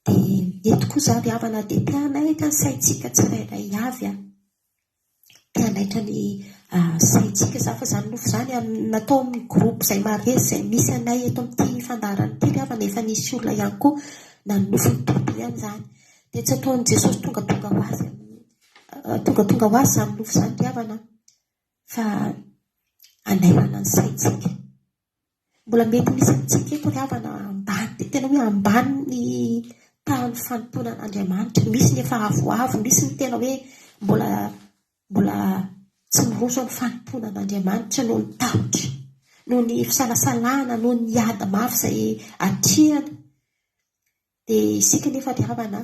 Dia eto koa izany ry havana dia te hanaitra ny saintsika tsirairay avy aho. Te hanaitra ny saintsika izaho fa izany nofy izany natao amin'ny groupe izay maharesy izay misy anay eto amin'ity fandaharana ity ry havana efa nisy olona ihany koa nanonofy ny tompo ihany izany. Dia tsy ataon'i Jesosy tongatonga ho azy tongatonga ho azy izany nofy izany ry havana. fa hanairana ny saintsika. Mbola mety misy amintsika eto ry havana ambany dia tena hoe ambany ny tahan'ny fanompoana an'Andriamanitra. Misy ny efa avoavo, misy ny tena hoe mbola mbola tsy miroso amin'ny fanompoana an'Andriamanitra noho ny tahotra, noho ny fisalasalana, noho ny ady mafy izay atrehana. Dia isika anefa ry havana,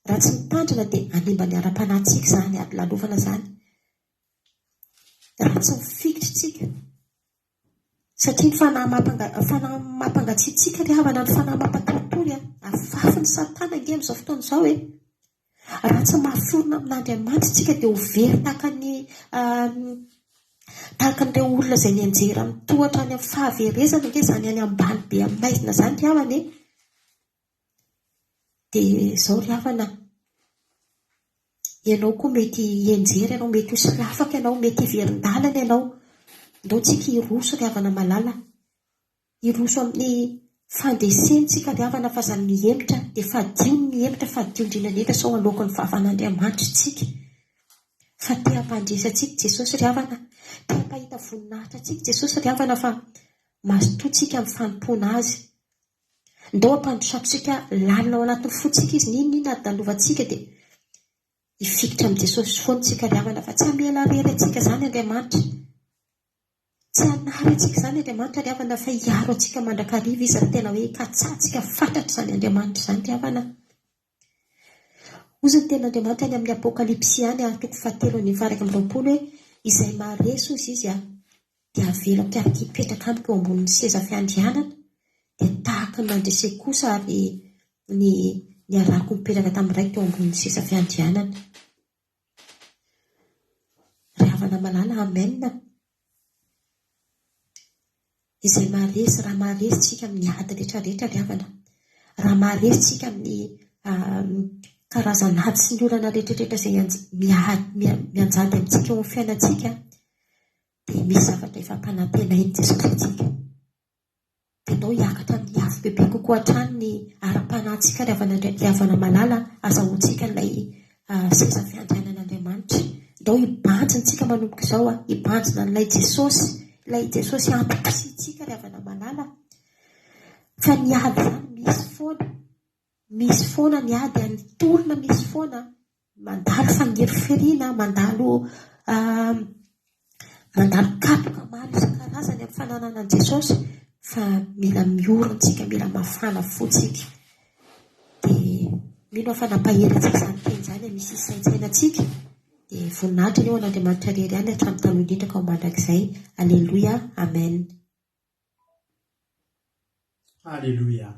raha tsy mitandrina dia hanimba ny ara-panahintsika izany ady lalovana izany. Raha tsy mifikitra isika, satria ny fanahy mampanga, fanahy mampangatsiatsiaka ry havana, ny fanahy mampatoritory an, afafin'i Satana ange amin'izao fotoana izao e. Raha tsy mahaforona amin'Andriamanitra isika dia ho very tahaka ny tahaka an'ireo olona izay nianjera amin'ny tohatra any amin'ny fahaverezana ange izany any ambany be amin'ny maizina izany ry havana e. Dia izao ry havana, ianao koa mety hianjera ianao, mety ho solafaka ianao, mety hiverin-dalana ianao. Ndao tsika hiroso ry havana malala. Hiroso amin'ny fandresena tsika ry havana fa aza mihemotra dia fadio ny mihemotra, fadio indrindra indrindra sao aloaky ny vavan'Andriamanitra isika. Fa te hampandresy antsika Jesosy ry havana, te hampahita voninahitra antsika Jesosy ry havana fa mazotoa tsika amin'ny fanompoana Azy. Ndao hampandrosatsika lalina ao anatin'ny fontsika Izy, n'inon'inona adalovantsika dia hifikitra amin'i Jesosy foana tsika ry havana fa tsy hamela rery antsika izany Andriamanitra. Tsy hanary antsika izany Andriamanitra ry havana fa hiaro antsika mandrakariva Izy raha tena hoe katsahantsika fatratra izany Andriamanitra izany ry havana. Hozy ny tenin'Andriamanitra any amin'ny Apokalypsy any ary toko fahatelo andininy faha 21 hoe izay maharesy hozy Izy dia avelako hiaraka hipetraka amiko eo ambonin'ny seza fiandrianana dia tahaka ny nandreseko kosa ary ny niarahako nipetraka tamin'ny Raiko teo ambonin'ny seza fiandrianana. Ry havana malala, Amen. Izay maharesy, raha maharesy tsika amin'ny ady rehetra rehetra ry havana, raha maharesy tsika amin'ny karazan'ady sy ny olana rehetra rehetra izay mianjady amintsika eo amin'ny fiainantsika, dia misy zavatra efa ampanantenain'i Jesosy antsika. Dia ndao hiakatra amin'ny avo bebe kokoa hatrany ny ara-panahintsika ry havana ry havana malala, azahoantsika ilay seza fiandrianan'Andriamanitra. Ndao hibanjina isika manomboka izao, hibanjina an'ilay Jesosy, ilay Jesosy antom-pisiantsika ry havana malala. Fa ny ady izany misy foana. Misy foana ny ady any tolona misy foana, mandalo fangirifiriana, mandalo mandalo kapoka maro isan-karazany amin'ny fananana an'i Jesosy fa mila miorina tsika, mila mafana fo tsika. Dia mino aho fa nampahery antsika izany teny izany, misy hisaintsaina antsika. Dia voninahitra anie ho an'Andriamanitra irery ihany hatramin'ny taloha indrindra ka ho mandrakizay. Aleloia. Amen. Aleloia.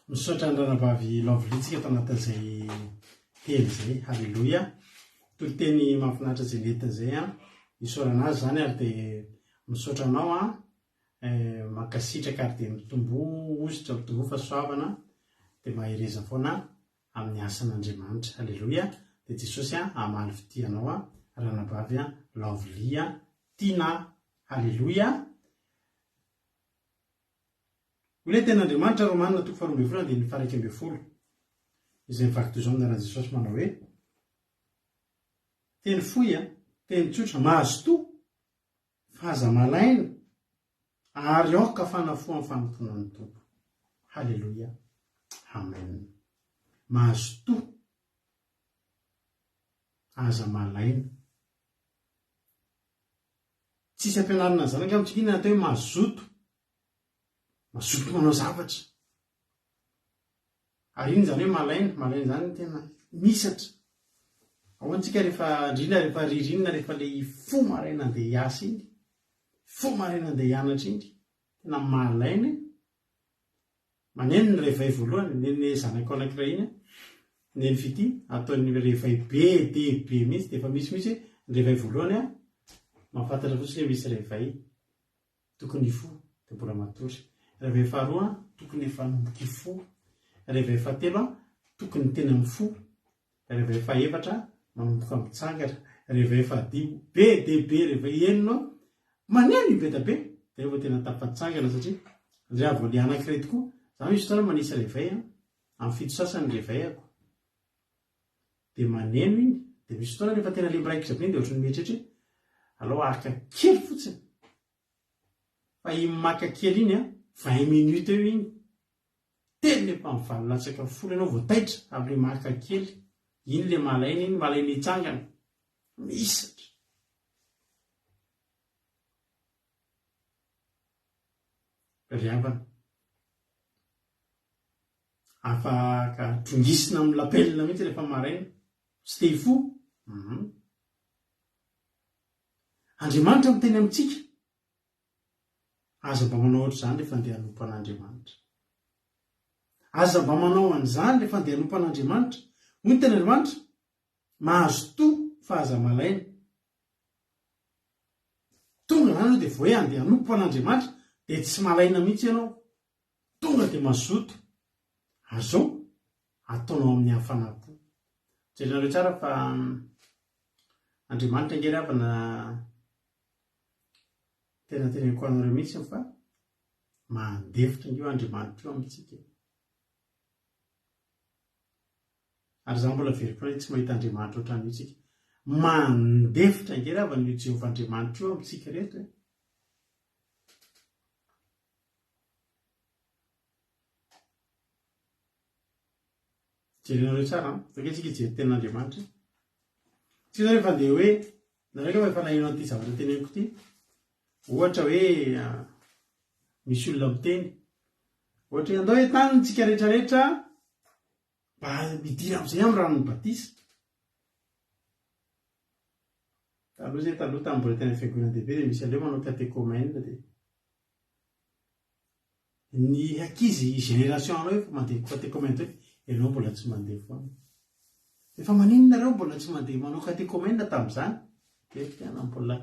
Misaotra ny ranabavy Lovely tsika tao anatin'izay teny izay. Aleloia. Toriteny mahafinaritra izay nentiny izay an. Isaorana azy izany ary dia misaotra anao an. Mankasitraka ary dia mitomboa hosotra, mitomboa fahasoavana, dia mahereza foana amin'ny asan'Andriamanitra. Aleloia! Dia Jesosy hamaly fitia anao ranabavy Lovely Tina. Aleloia! Hoy ilay tenin'Andriamanitra, Romana toko faharoa ambin'ny folo andininy faha 11, izay mivaky toy izao amin'ny anaran'i Jesosy manao hoe, Teny fohy, teny tsotra, mazotoa! Fa aza malaina ary aoka fanafoha ny fanompoana ny Tompo. Haleloia. Amen. Mazotoa. Aza malaina. Tsisy ampianarina an'izany angamba tsika inona atao hoe mazoto. Mazoto manao zavatra. Ary inona izany hoe malaina? Malaina izany tena misatra. Ahoana tsika rehefa, indrindra rehefa ririnina, rehefa le hifoha maraina andeha hiasa iny, hifoha maraina andeha hianatra iny, tena malaina e. Maneno ny réveil voalohany, neny zanako anankiray iny, neny fitia, ataony réveil be dia be mihitsy, dia efa misy mihitsy hoe ny réveil voalohany an, mahafantatra fotsiny hoe misy réveil. Tokony hifoha dia mbola matory. Réveil faharoa tokony efa hanomboka hifoha. Réveil fahatelo tokony tena mifoha. Réveil fahefatra manomboka mitsangana. Réveil fahadimy be dia be réveil enina maneno io be da be dia eo vao tena tafatsangana satria ndry vao le anankiray tokoa. Za misy fotoana manisy réveil an, amin'ny fito sasany ny réveil-ako. Dia maneno iny, dia misy fotoana rehefa tena le miraikitra be iny dia ohatran'ny mieritreritra hoe alao haka kely fotsiny. Fa iny maka kely iny an, 20 minutes eo iny. Telo efa amin'ny valo latsaka folo ianao vao taitra amin'ilay maka kely. Iny le malaina iny, malaina hitsangana. Mihisatra. Ry havana. Afaka trongisina amin'ny lapelina mihitsy rehefa maraina. Tsy te hifoha? Hum. Andriamanitra miteny amintsika. Aza mba manao ohatr'izany rehefa andeha hanompo an'Andriamanitra. Aza mba manao an'izany rehefa andeha hanompo an'Andriamanitra. Hoy ny tenin'Andriamanitra, mazotoa fa aza malaina. Tonga izany ianao dia vao hoe andeha hanompo an'Andriamanitra dia tsy malaina mihitsy ianao. Tonga dia mazoto. Ary izao, ataonao amin'ny hafanam-po. Jerenareo tsara fa Andriamanitra ange ry havana tena teneniko anareo mihitsy fa mandefitra ange io Andriamanitra io amintsika e. Ary izaho mbola averiko hoe tsy mahita Andriamanitra ohatran'io tsika. Mandefitra ange ry havana io Jehovah Andriamanitra io amintsika ireto e. Jerenareo tsara an, fa ange tsika hijery tenin'Andriamanitra. Tsika zao rehefa andeha hoe, nareo angamba efa naheno an'ity zavatra teneniko ity, ohatra hoe misy olona miteny, ohatra hoe andao entanina tsika rehetrarehetra mba midira amin'izay amin'ny ranon'ny batisa. Taloha zay taloha tamin'ny mbola teny amin'ny fiangonan-dehibe dia misy aleo manao catéchomène dia ny ankizy génération anao efa mandeha catéchomène daholo, ianao mbola tsy mandeha foana. Efa maninona nareo mbola tsy mandeha manao catéchomène tamin'izany? Dia tena mbola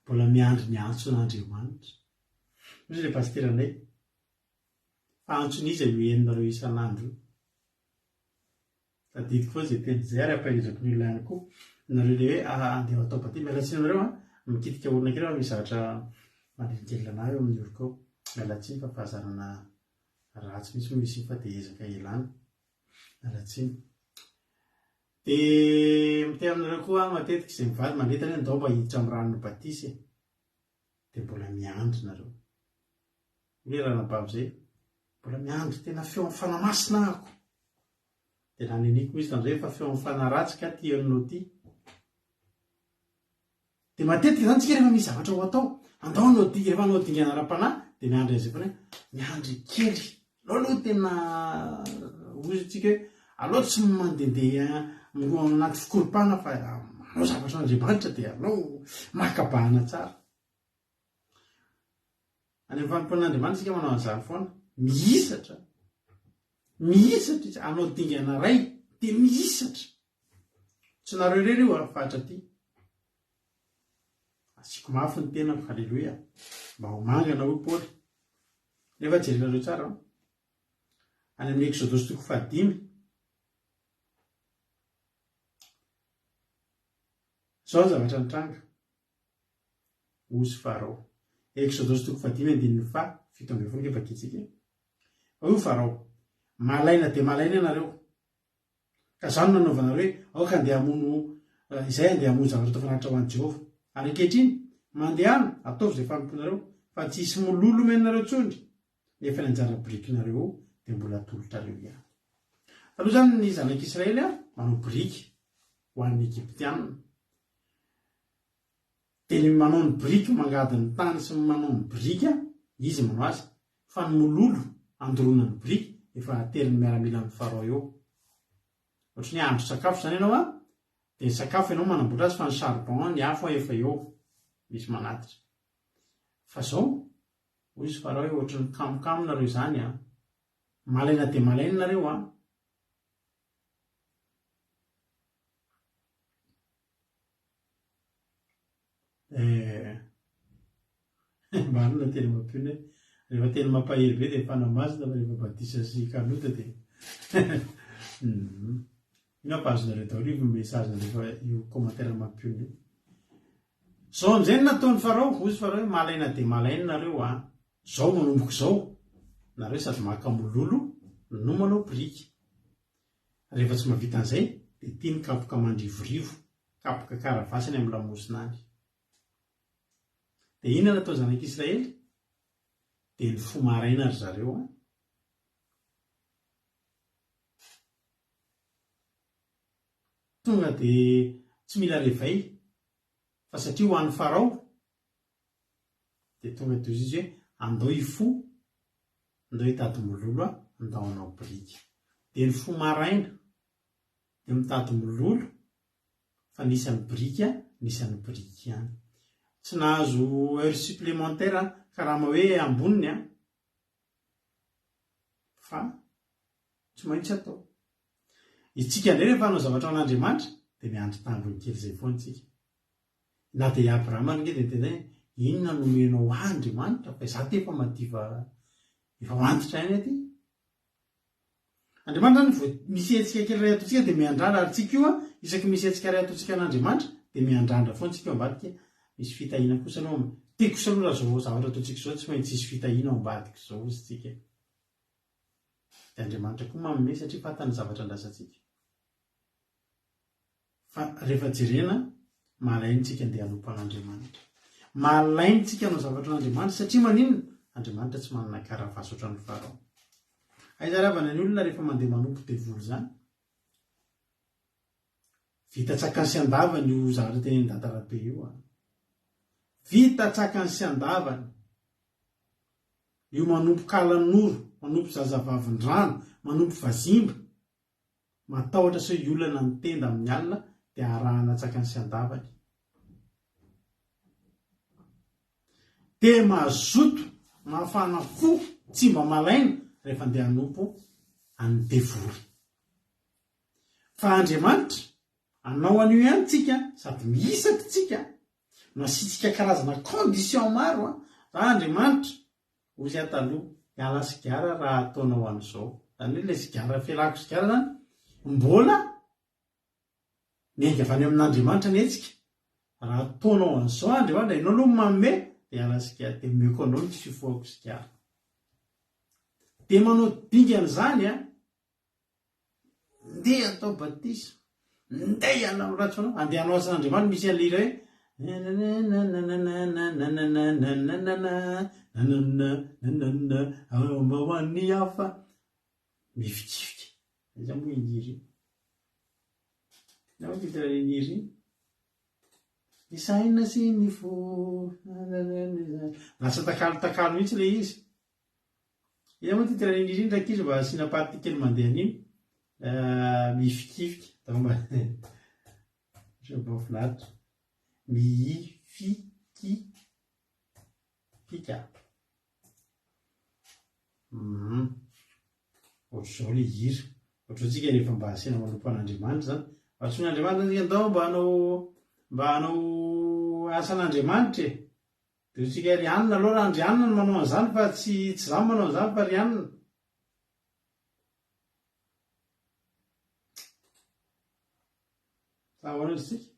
mbola miandry ny antson'Andriamanitra. Hoy ilay pasiteranay, fa antson'iza io henonareo isan'andro io? Tadidiko foana izay teny izay ary ampaherezako ny olona ihany koa. Nareo ilay hoe andeha ho atao batemy, miala tsiny aminareo an, mikitika orona kely fa misy zavatra manelingelina anah eo amin'ny oroko eo. Miala tsiny fa fahazarana ratsy mihitsy moa izy iny fa dia ezaka ialana. Miala tsiny. Dia miteny aminareo koa aho matetika izay mivady manentana hoe ndao mba hiditra amin'ny ranon'ny batisa e. Dia mbola miandry nareo. Hoy ilay ranabavy izay, mbola miandry tena feon'ny fanahy masina ahako. Dia naneniko mihitsy tamin'izay fa feon'ny fanahy ratsy ka ty henonao ty. Dia matetika izany tsika rehefa misy zavatra ho atao, andao hanao di- rehefa hanao dingana ara-panahy dia miandry an'izay foana hoe miandry kely. Aleo aloha tena hoy tsika hoe aleo tsy mandehandeha miroa anaty fikoropahana fa manao zavatra Andriamanitra dia aleo maka bahana tsara. Any amin'ny fanompoan'Andriamanitra isika manao an'izany foana. Mihisatra. Mihisatra izy. Hanao dingana iray dia mihisatra. Tsy nareo irery io fa hatraty. Asiako mafy ny tenako. Haleloia. Mba ho mangana hoy Paoly. Nefa jerenareo tsara an. Any amin'ny Eksodosy toko fahadimy. Izao ny zavatra nitranga. Hoy Farao. Eksodosy toko fahadimy andininy faha 17 nge vakintsika. Hoy Farao, Malaina dia malaina ianareo. Ka izany no nanaovanareo hoe, Aoka handeha hamono izay handeha hamono zavatra atao fanatitra ho an'i Jehovah. Ary ankehitriny, mandehana, ataovy izay fanompoanareo, fa tsy hisy mololo omenareo intsony, nefa ny anjara birikinareo dia mbola atolotrareo ihany. Taloha izany ny zanak'Israely manao biriky ho an'ny Egyptiana. Dia ny manao ny biriky mangady ny tany sy ny manao ny biriky, izy manao azy, fa ny mololo andoroana ny biriky efa aterin'ny miaramilan'ny Farao eo. Ohatry ny hoe hahandro sakafo izany ianao an, dia ny sakafo ianao manamboatra azy fa ny charbon, ny afo efa eo, misy manatitra. Fa izao, hoy izy Farao hoe ohatry ny kamokamo nareo izany an, malaina dia malaina nareo an, Eh, marina teny mampionona e. Rehefa teny mampahery be dia fanahy masina fa rehefa batisa sy kanota dia Ino aho fa azonareo daholo io message nalefa io commentaire mampionona io. Zao amin'izay no nataon'i Farao, hoy izy Farao hoe malaina dia malaina nareo an. Zao manomboka izao, nareo sady maka mololo no manao biriky. Rehefa tsy mahavita an'izay dia ity ny kapoka mandrivorivo, kapoka karavasy any amin'ny lamosina any. Dia inona no atao zanak'Israely? Dia nifoha maraina ry zareo an. Tonga dia tsy mila réveil fa satria ho an'i Farao dia tonga dia hoy izy hoe andao hifoha, andao hitady mololo aho, andao hanao biriky. Dia nifoha maraina dia mitady mololo fa nisy an'ny biriky nisy an'ny biriky ihany. Tsy nahazo heure supplémentaire karama hoe amboniny an, fa tsy maintsy atao. Isika indray rehefa hanao zavatra ho an'Andriamanitra dia miandry tambiny kely izay foana isika. Na dia i Abrahama ange dia niteny hoe, Inona no omenao ahy Andriamanitra fa izaho ty efa madiva efa ho antitra ihany aty. Andriamanitra zany vao misy hetsika kely iray ataontsika dia miandrandra ary tsika io isaky misy hetsika iray ataontsika an'Andriamanitra dia miandrandra foana tsika ao ambadika misy fitahiana kosa aloha ty kosa aloha raha zao zavatra ataontsika izao tsy maintsy hisy fitahiana ao ambadika izao ozy tsika. Dia Andriamanitra koa manome satria fantany ny zavatra andrasantsika. Fa rehefa jerena, malaina tsika andeha hanompo an'Andriamanitra. Malaina tsika hanao zavatra an'Andriamanitra satria maninona? Andriamanitra tsy manana karavasy ohatran'ny Farao. Aiza ary havana ny olona rehefa mandeha manompo devoly izany? Vita tsakany sy andavany io zavatra tenenin'i Dada Rabe io an. Vita tsakany sy andavany. Io manompo kalanoro, manompo zazavavindrano, manompo vazimba. Matahotra sao hiolana ny tenda amin'ny alina dia arahana antsakany sy andavany. Dia mazoto, mafana fo, tsy mba malaina rehefa andeha hanompo an'ny devoly. Fa Andriamanitra, anao an'io ihany tsika sady mihisaka tsika, no asiantsika karazana condition maro an, za Andriamanitra, Hozy aho taloha, hiala sigara raha ataonao an'izao. Izany hoe ilay sigara, fialako sigara izany, mbola miainga avy any amin'Andriamanitra ny hetsika. Raha ataonao an'izao Andriamanitra, ianao aloha no manome, dia hiala sigara, dia omeko anao ny fifohako sigara. Dia manao dingana izany an, Ndeha atao batisa. Ndeha hiala amin'ny ratsy fanahy. Andeha hanao asan'Andriamanitra misy an'ilay hira hoe nanananananananananananananananananana mba ho an'ny hafa. Mifikifika. Aiza moa iny hira iny? Inona moa titre an'iny hira iny? Ny saina sy ny fo. Lasa takalo takalo mihitsy ilay izy. Inona moa titre an'iny hira iny rankizy mba asiana partie kely mandeha an'iny mihifikifika atao mba mahafinaritra mihifikifika ohatr'izao le hira ohatr'izao tsika rehefa mba asiana manompo an'Andriamanitra zany antsoin'Andriamanitra zany tsika ndao mba hanao mba hanao asan'Andriamanitra e. Dia hoy tsika, ry anona aloha raha ndry anona no manao an'izany fa tsy tsy za no manao an'izany fa ry anona. Sa ahoana izy tsika?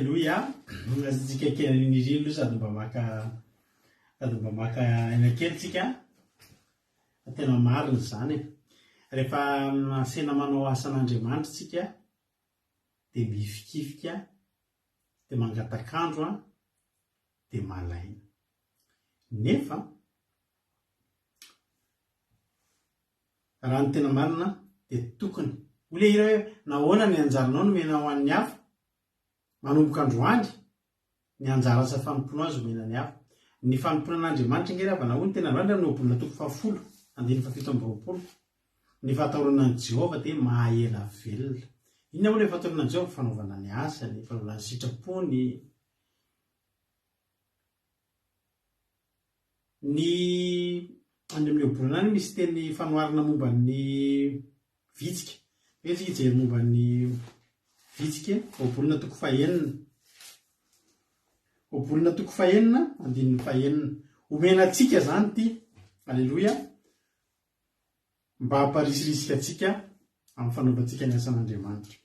Aleloia. Asiantsika kely an'iny iry aloha sady mba maka sady mba maka aina kely tsika. Fa tena marina izany e. Rehefa asaina manao asan'Andriamanitra tsika dia mihifikifika, dia mangatak'andro an, dia malaina. Nefa Raha ny tena marina dia tokony. Hoy ilay hira hoe, Nahoana ny anjaranao nomena ho an'ny hafa? Manomboka androany, ny anjara asa fanompoanao azo omena ny hafa. Ny fanompoana an'Andriamanitra ange ry havana, hoy ny tena androany amin'ny Ohabolana toko fahafolo, andininy fahafito amby 20. Ny fahatahorana an'i Jehovah dia maha-ela velona. Inona moa ilay fahatahorana an'i Jehovah? Fanaovana ny asany, fanaovana ny sitrapony. Ny any amin'ny ohabolana any misy teny fanoharana momba ny vitsika. Ve tsika hijery momba ny vitsika e? Ohabolana toko fahenina. Ohabolana toko fahenina, andininy fahenina. Omena antsika izany ity. Aleloia. Mba hamparisirisika antsika amin'ny fanaovantsika ny asan'Andriamanitra.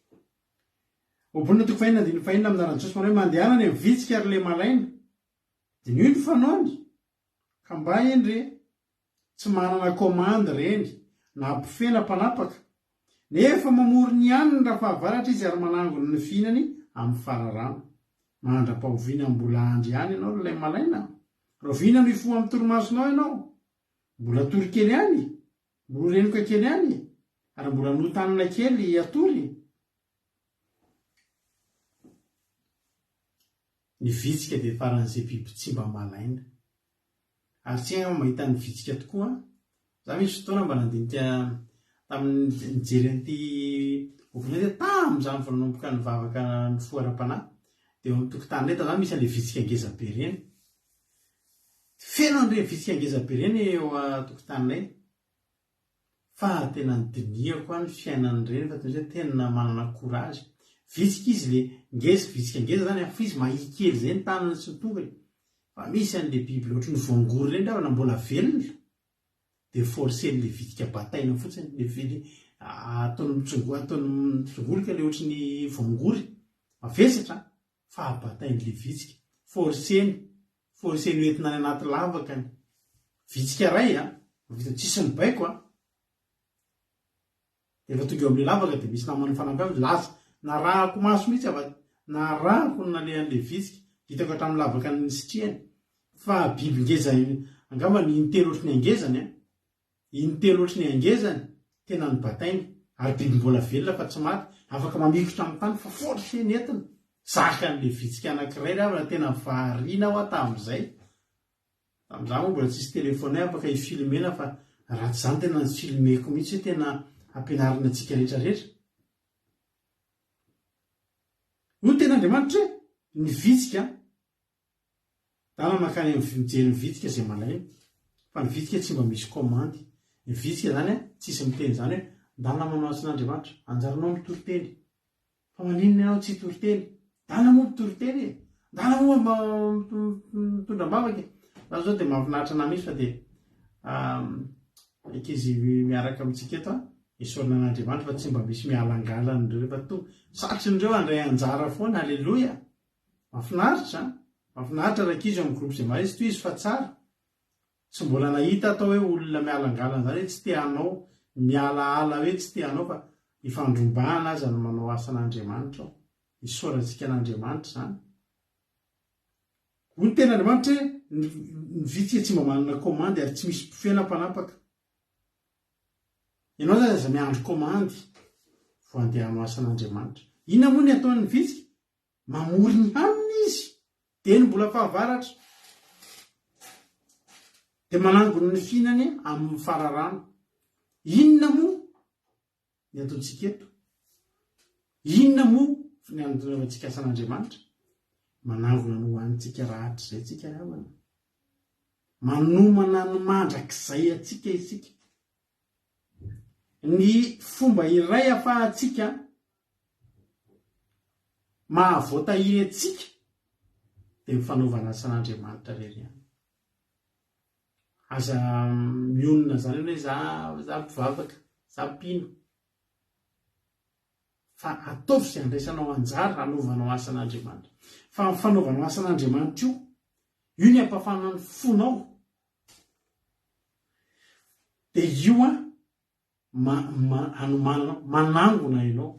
Ohabolana toko fahenina, andininy fahenina amin'ny anaran'i Jesosy manao hoe mandehana any amin'ny vitsika ry lemalaina. Diniho ny fanaony ka mba endre tsy manana commande reny na mpifehy na mpanapaka nefa mamorony ihany ny rafahavaratra izy ary manangona ny fihinany amin'ny fararano. Mandra-pahoviana mbola andry ihany ianao ry ilay malaina? Rahoviana no hifoha amin'ny torimasonao ianao? Mbola hatory kely ihany? Mbola ho renoka kely ihany? Ary mbola notanina kely hatory? Ny vitsika dia faran'izay biby tsy mba malaina. Ary tsy hay aho mahita ny vitsika tokoa an! Za misy fotoana mba nandinika tamin'ny nijery an'ity ovy ity tamin'izaho vao nanomboka nivavaka nifoha ara-panahy. Dia eo amin'ny tokotaninay tao izany misy an'ilay vitsika ngeza be ireny. Feno an'ireny vitsika ngeza be ireny eo an-tokotaninay. Fa tena nodinihako an ny fiainan'ireny fa tena hoe tena manana courage. Vitsika izy le ngeza, vitsika ngeza zany an, fa izy mahia kely zay ny tanany sy ny tongony. Fa misy an'le biby ohatry ny voangory ireny angamba na mbola velona de forcer-n'le vitsika bataina fotsiny, le vily ataony mitsongo ataony mitsongolika le ohatry ny voangory, mavesatra an, fa batain'le vitsika, forcer-ny Forcé-ny ho entina any anaty lavaka ny vitsika iray a, vita tsisy mibaiko a. Dia rehefa tonga eo amin'ilay lavaka dia misy namany mifanampy aminy, lasa narahako maso mihitsy ava, narahako ny nalehan'ilay vitsika, hitako hatramin'ny lavaka nisitrihany. Fa biby ngeza angamba ny intelo ohatry ny hangezany a. Intelo ohatry ny hangezany, tena nobatainy, ary biby mbola velona fa tsy maty, afaka mamikotra amin'ny tany fa force ny entiny, zakan'ilay vitsika anankiray ry havana, tena variana aho tamin'izay, tamin'izaho moa mbola tsisy telephone afaka hi-filmena fa raha tsy izany tena ni-filmeko mihitsy hoe tena ampianarina antsika rehetra rehetra. Hoy ny tenin'Andriamanitra hoe, ny vitsika Dana mankany amin'ny mijery ny vitsika izay malaina. Fa ny vitsika tsy mba misy commande. Ny vitsika izany an, tsisy miteny izany hoe ndana manao asan'Andriamanitra, anjaranao mitory teny. Fa maninona ianao tsy hitory teny? Ndana moa mpitory teny e! Ndana moa mitondra am-bavaka e! Za zao dia mahafinaritra anah mihitsy fa dia ankizy miaraka amintsika eto an, isaorana an'Andriamanitra fa tsy mba misy mialangalana ireo fa tonga, satrin'ireo handray anjara foana, aleloia! Mafinaritra an! Mafinaritra rankizy eo amin'ny groupe zay izy tohizo fa tsara. Tsy mbola nahita atao hoe olona mialangalana zany hoe tsy te hanao, mialaala hoe tsy te hanao fa ifandrombahana aza no manao asan'Andriamanitra ao. Isaorantsika an'Andriamanitra izany. Hoy ny tenin'Andriamanitra hoe ny vitsika tsy mba manana commande ary tsy misy mpifehy na mpanapaka. Ianao zany aza miandry commande vao handeha hanao asan'Andriamanitra. Inona moa ny ataon'ny vitsika? Mamory ny hanina izy, dia ny mbola fahavaratra, dia manangona ny fihinany amin'ny fararano. Inona moa ny ataontsika eto? Inona moa ny anaovantsika asan'Andriamanitra? Manangona ny hohanintsika rahatrizay tsika ry havana. Manomana ny mandrakizay antsika isika. Ny fomba iray afahantsika mahavoatahiry antsika dia ny fanaovana asan'Andriamanitra irery ihany. Aza mionona izany ianao hoe za za mpivavaka, za mpino. Fa ataovy izay andraisanao anjara hanaovanao asan'Andriamanitra. Fa amin'ny fanaovanao asan'Andriamanitra io, io ny hampafana ny fonao. Dia io an, ma, ma, anomananao, manangona ianao,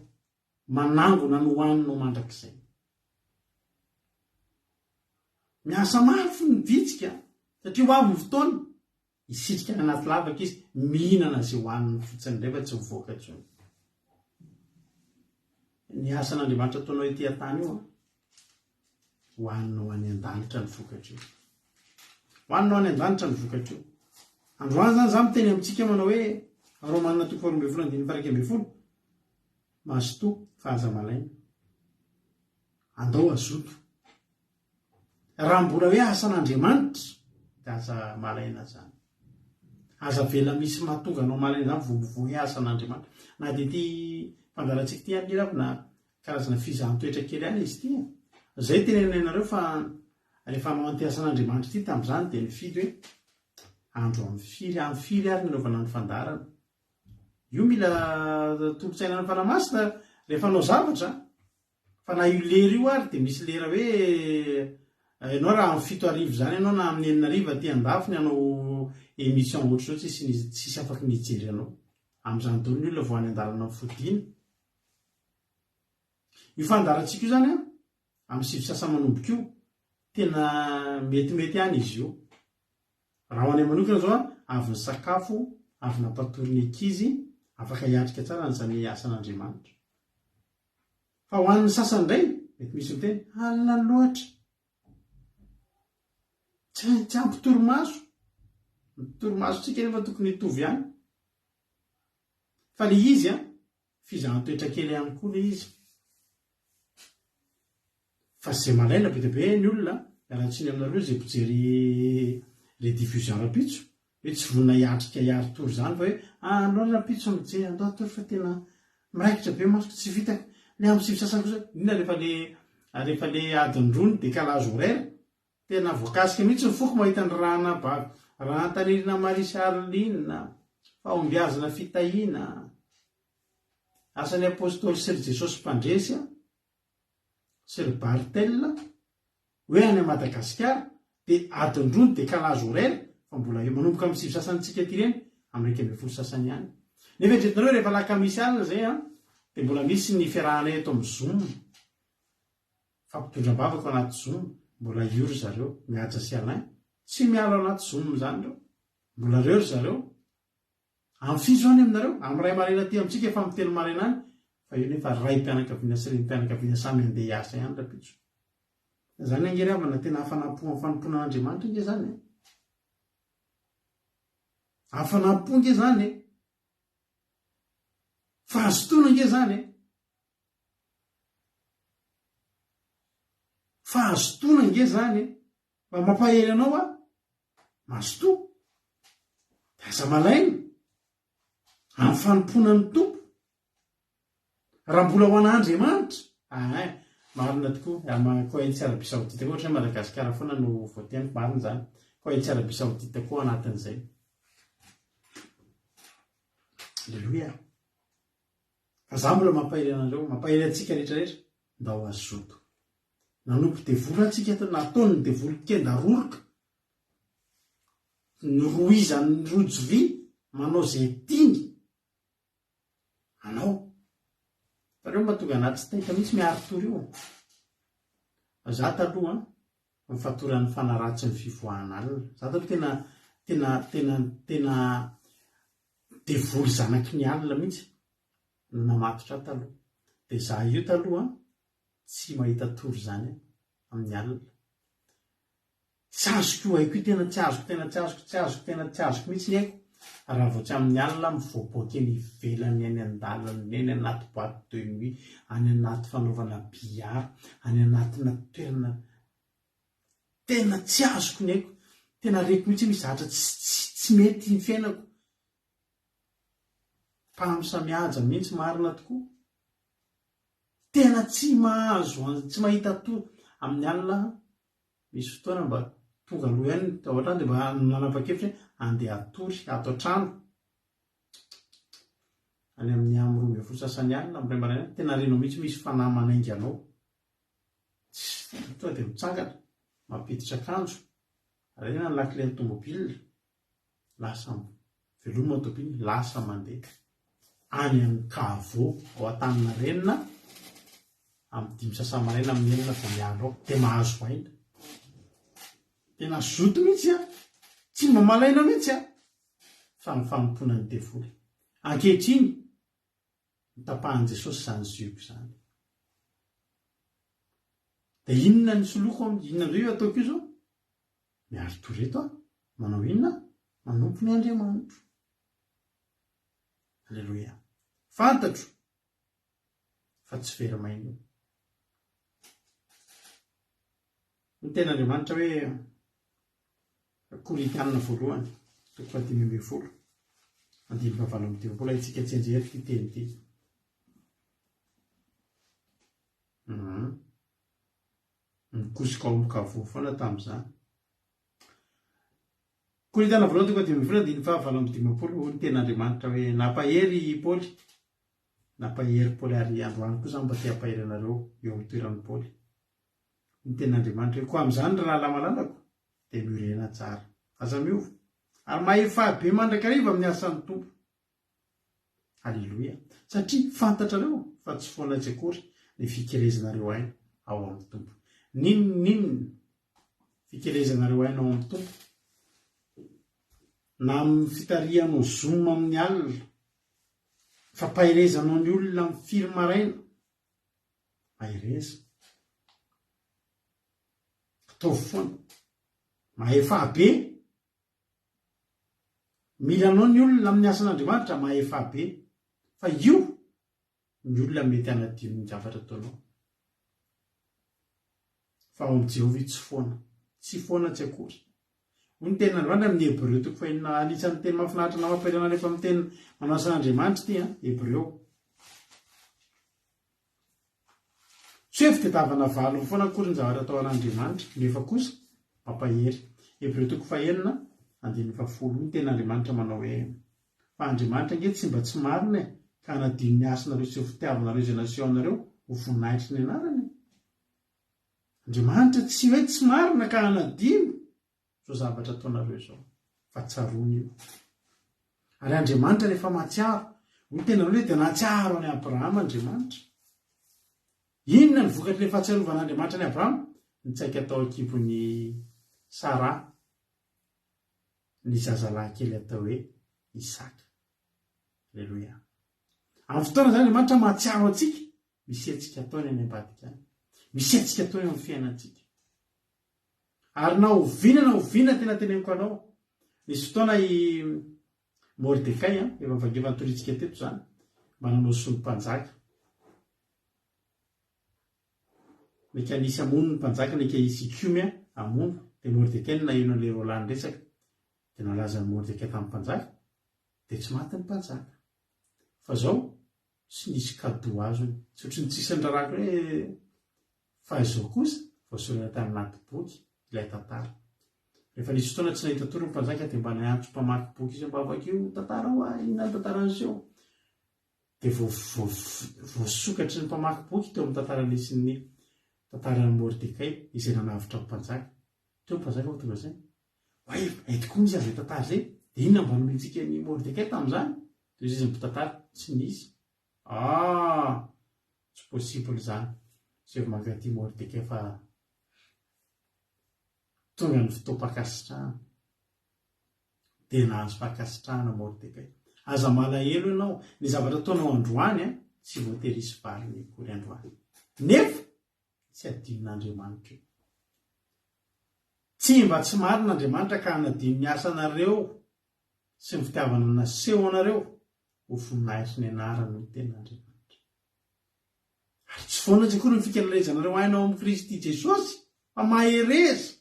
manangona ny hohaninao mandrakizay. Miasa mafy ny vitsika, satria ho avy ny fotoana, Hisitrika any anaty lavaka izy, mihinana izay hohaniny fotsiny indray fa tsy mivoaka intsony. Ny asan'Andriamanitra ataonao ety an-tany io an, hohaninao any an-danitra ny vokatr'io. Hohaninao any an-danitra ny vokatr'io. Androany izany za miteny amintsika manao hoe Romana toko faharoa ambin'ny folo andininy faha 11, mazotoa fa aza malaina. Andao hazoto. Raha mbola hoe asan'Andriamanitra dia aza malaina zany. Aza avela misy mahatonga anao malaina zany vao mivoha hoe asan'Andriamanitra. Na dia ity fandaharantsika ity ary nge na karazana fizahan-toetra kely ihany izy ity e. Zay tenenina anareo fa rehefa hanao an'ity asan'Andriamanitra ity tamin'izany dia nifidy hoe andro amin'ny firy, amin'ny firy ary ny anaovana ny fandaharana. Io mila tolo-tsaina ny Fanahy Masina rehefa hanao zavatra. Fa na io lera io ary dia misy lera hoe ianao raha amin'ny 7000 izany ianao na amin'ny 6000 aty andafy ny hanao émission ohatr'izao tsisy tsisy afaky ny hijery anao. Amin'izany daholo ny olona vao any an-dalana fodiana. Io fandaharantsika io izany an, amin'ny sivy sasany manomboka io, tena metimety ihany izy io. Raha ho anay manokana izao an, avy nisakafo, avy nampatory ny ankizy, afaka hiatrika tsara an'izany asan'Andriamanitra. Fa ho an'ny sasany indray, mety misy miteny, alina loatra. Tsy, tsy ampy torimaso. Ny torimasontsika nefa tokony hitovy ihany. Fa le izy an, fizahan-toetra kely ihany koa le izy. Fa ze malaina be dia be ny olona, miala tsiny aminareo ze mpijery rediffusion rapitso, hoe tsy vonona hiatrika hiari-tory izany fa hoe ah aleo rahampitso mijery andao hatory fa tena miraikitra be masoko tsy vitako, le amin'ny sivy sasany kosa inona rehefa le rehefa le adiny roa ny décalage horaire tena voakasika mihitsy ny foko mahita ny ranabavy Rahantanirina Marie Charline fahombiazana fitahiana asan'ny apostoly sy ry Jesosy mpandresy a sy ry Bartel hoe any Madagasikara dia adiny roa ny décalage horaire fa mbola eo manomboka amin'ny sivy sasany tsika aty ireny amin'ny 11 sasany ihany. Nefa eritreretinareo rehefa alakamisy alina izay an dia mbola misy ny fiarahanay eto amin'ny zoom fampitondram-bavaka ao anaty zoom mbola io ry zareo Mihaja sy Alain tsy miala ao anaty zoom izany ireo mbola ireo ry zareo Amin'ny firy izao any aminareo? Amin'ny iray maraina aty amintsika efa amin'ny telo maraina any, fa io nefa raim-pianakaviana sy renim-pianakaviana samy handeha hiasa ihany rahampitso. Izany ange ry havana tena hafanam-po amin'ny fanompoana an'Andriamanitra ange izany e. Hafanam-po ange izany e. Fahazotoana ange izany e. Fahazotoana ange izany e. Mba mampahery anao aho. Mazotoa. Dia aza malaina amin'ny fanompoana ny Tompo. Raha mbola ho an'Andriamanitra, ahay, marina tokoa, ama Koweït sy Arabie Saoudite koa, ohatra hoe Madagasikara foana no voateniko, marina izany. Koweït sy Arabie Saoudite koa anatin'izay. Aleloia. Fa za mbola mampahery anareo, mampahery antsika rehetra rehetra, ndao hazoto. Nanompo devoly antsika eto, nataon'ny devoly kenda roroka, norohizan'ny rojo vy, manao izay tiany anao. Hitanareo mahatonga anah tsy taitra mihitsy miari-tory io. Za taloha an, nifatoran'ny fanahy ratsy ny fivoahana alina. Za taloha tena tena tena tena devoly zanaky ny alina mihitsy no namatotra ahy taloha. Dia za io taloha an, tsy mahita tory izany aho amin'ny alina. Tsy azoko io aiko io, tena tsy azoko, tena tsy azoko, tsy azoko, tena tsy azoko mihitsy ny aiko raha vao tsy amin'ny alina aho mivoaboaka eny ivelany, any an-dalana, any anaty boite de nuit, any anaty fanaovana billard, any anatina toerana tena tsy azoko ny aiko, tena reko mihitsy hoe misy zavatra tsy tsy tsy mety ny fiainako. Mpamsa mihaja mihitsy marina tokoa. Tena tsy mahazo an, tsy mahita tory amin'ny alina aho, misy fotoana mba tonga aloha ihany ny tao an-trano dia mba nanapa-kevitra hoe andeha hatory ato an-trano. Any amin'ny amin'ny 12 sasany alina, amin'ny iray maraina, tena renao mihitsy misy fanahy manainga anao. Tsy tonga dia mitsangana, mampiditra akanjo, alaina ny lakilen'ny tomobile, lasa veloma tobile, lasa mandeha. Any amin'ny caveau ao Antaninarenina, amin'ny dimy sasany maraina amin'ny enina vao miala ao, dia mahazo aina. Tena zoto mihitsy an! Tsy mba malaina mihitsy an! Fa ny fanompoana ny devoly. Ankehitriny, notapahan'i Jesosy izany zioga izany. Dia inona ny soloko amin'ny, inona indray io ataoko io izao? Miari-tory eto aho. Manao inona aho? Manompo ny Andriamanitro. Aleloia. Fantatro fa tsy very maina io. Ny tenin'Andriamanitra hoe Korintianina voalohany, toko fahadimy ambin'ny folo, andininy fahavalo amby dimampolo, haintsika tsianjery ity teny ity. Mhm. Nikosoka ao amin'ny caveau foana tamin'izany. Korintiana voalohany toko fahadimy ambin'ny folo andininy fahavalo amby dimampolo, hoy ny tenin'Andriamanitra hoe nampahery i Paoly, nampahery Paoly ary androany koa izaho mba te hampahery anareo eo amin'ny toeran'i Paoly. Ny tenin'Andriamanitra hoe koa amin'izany ry rahalahy malalako dia miorena tsara. Aza miova. Ary mahefà be mandrakariva amin'ny asan'ny Tompo. Aleloia. Satria fantatrareo fa tsy foana tsy akory ny fikelezanareo aina ao amin'ny Tompo. N'inon'inona fikelezanareo aina ao amin'ny Tompo, na amin'ny fitarihanao zoom amin'ny alina, fampaherezanao ny olona amin'ny firy maraina, mahereza. Ataovy foana. Mahefà be. Mila anao ny olona amin'ny asan'Andriamanitra, mahefà be. Fa io ny olona mety hanadino ny zavatra ataonao. Fa ao amin'i Jehovah io tsy foana. Tsy foana tsy akory. Hoy ny tenin'Andriamanitra amin'ny Hebreo toko fahenina, anisan'ny teny mahafinaritra na mampahery anao rehefa miteny manao asan'Andriamanitra ity an, Hebreo. Tsy hoe fitadiavana valiny foana akory ny zavatra atao an'Andriamanitra, nefa kosa mampahery. Hebreo toko fahenina, andininy fahafolo, hoy ny tenin'Andriamanitra manao hoe, Fa Andriamanitra ange tsy mba tsy marina e, ka hanadino ny hasinareo sy ny fitiavanareo izay nasehonareo ho voninahitry ny anarany e. Andriamanitra tsy hoe tsy marina ka hanadino izao zavatra ataonareo izao, fa tsaroany io. Ary Andriamanitra rehefa mahatsiaro, hoy ny tenanao hoe dia nahatsiaro an'i Abrahama Andriamanitra. Inona ny vokatr'ilay fahatsiarovan'Andriamanitra an'i Abrahama? Nitsaika tao an-kibon'i Saraha ny zazalahy kely atao hoe Isaka. Aleloia. Amin'ny fotoana izany Andriamanitra mahatsiaro antsika, misy hetsika ataony any ambadika any. Misy hetsika ataony eo amin'ny fiainantsika. Ary na oviana na oviana tena teneniko anao, nisy fotoana i Mordekay, efa efa notorintsika teto izany, mba nanao soa ny mpanjaka. Naika nisy hamono ny mpanjaka, naika hisy hikomy hamono, dia Mordekay no naheno an'ilay roalahy niresaka, dia nalazan'i Mordekay tamin'ny mpanjaka, dia tsy maty ny mpanjaka. Fa izao, tsy nisy cadeau azony. Tsy ohatry ny tsisy nirarahako hoe fa izao kosa voasoratra tany anaty boky ilay tantara. Rehefa nisy fotoana tsy nahita tory ny mpanjaka dia mba niantso mpamaky boky izy mba vakio tantara hoa inona ny tantara niseho. Dia voasokatry ny mpamaky boky teo amin'ny tantara nisy ny tantaran'i Mordekay izay nanavotra ny mpanjaka. Teo ny mpanjaka vao tonga saina. Oay, hay tokoa misy an'izay tantara izay. Dia inona mba nomentsika an'i Mordekay tamin'izany? Dia hoy izy ny mpitantara, tsy nisy. Ah! Tsy possible izany. Izay vao mankaty Mordekay fa tonga ny fotoam-pankasitrahana. Dia nahazo fankasitrahana Mordekay. Aza malahelo ianao, ny zavatra ataonao androany tsy voatery hisy valiny akory androany. Nefa tsy adinon'Andriamanitra io. Tsy mba tsy marina Andriamanitra ka hanadino ny asanareo sy ny fitiavana naseho anareo ho voninahitry ny anarany ho tena Andriamanitra. Ary tsy foana tsy akory ny fikelezanareo aina ao amin'i Kristy Jesosy, fa mahereza.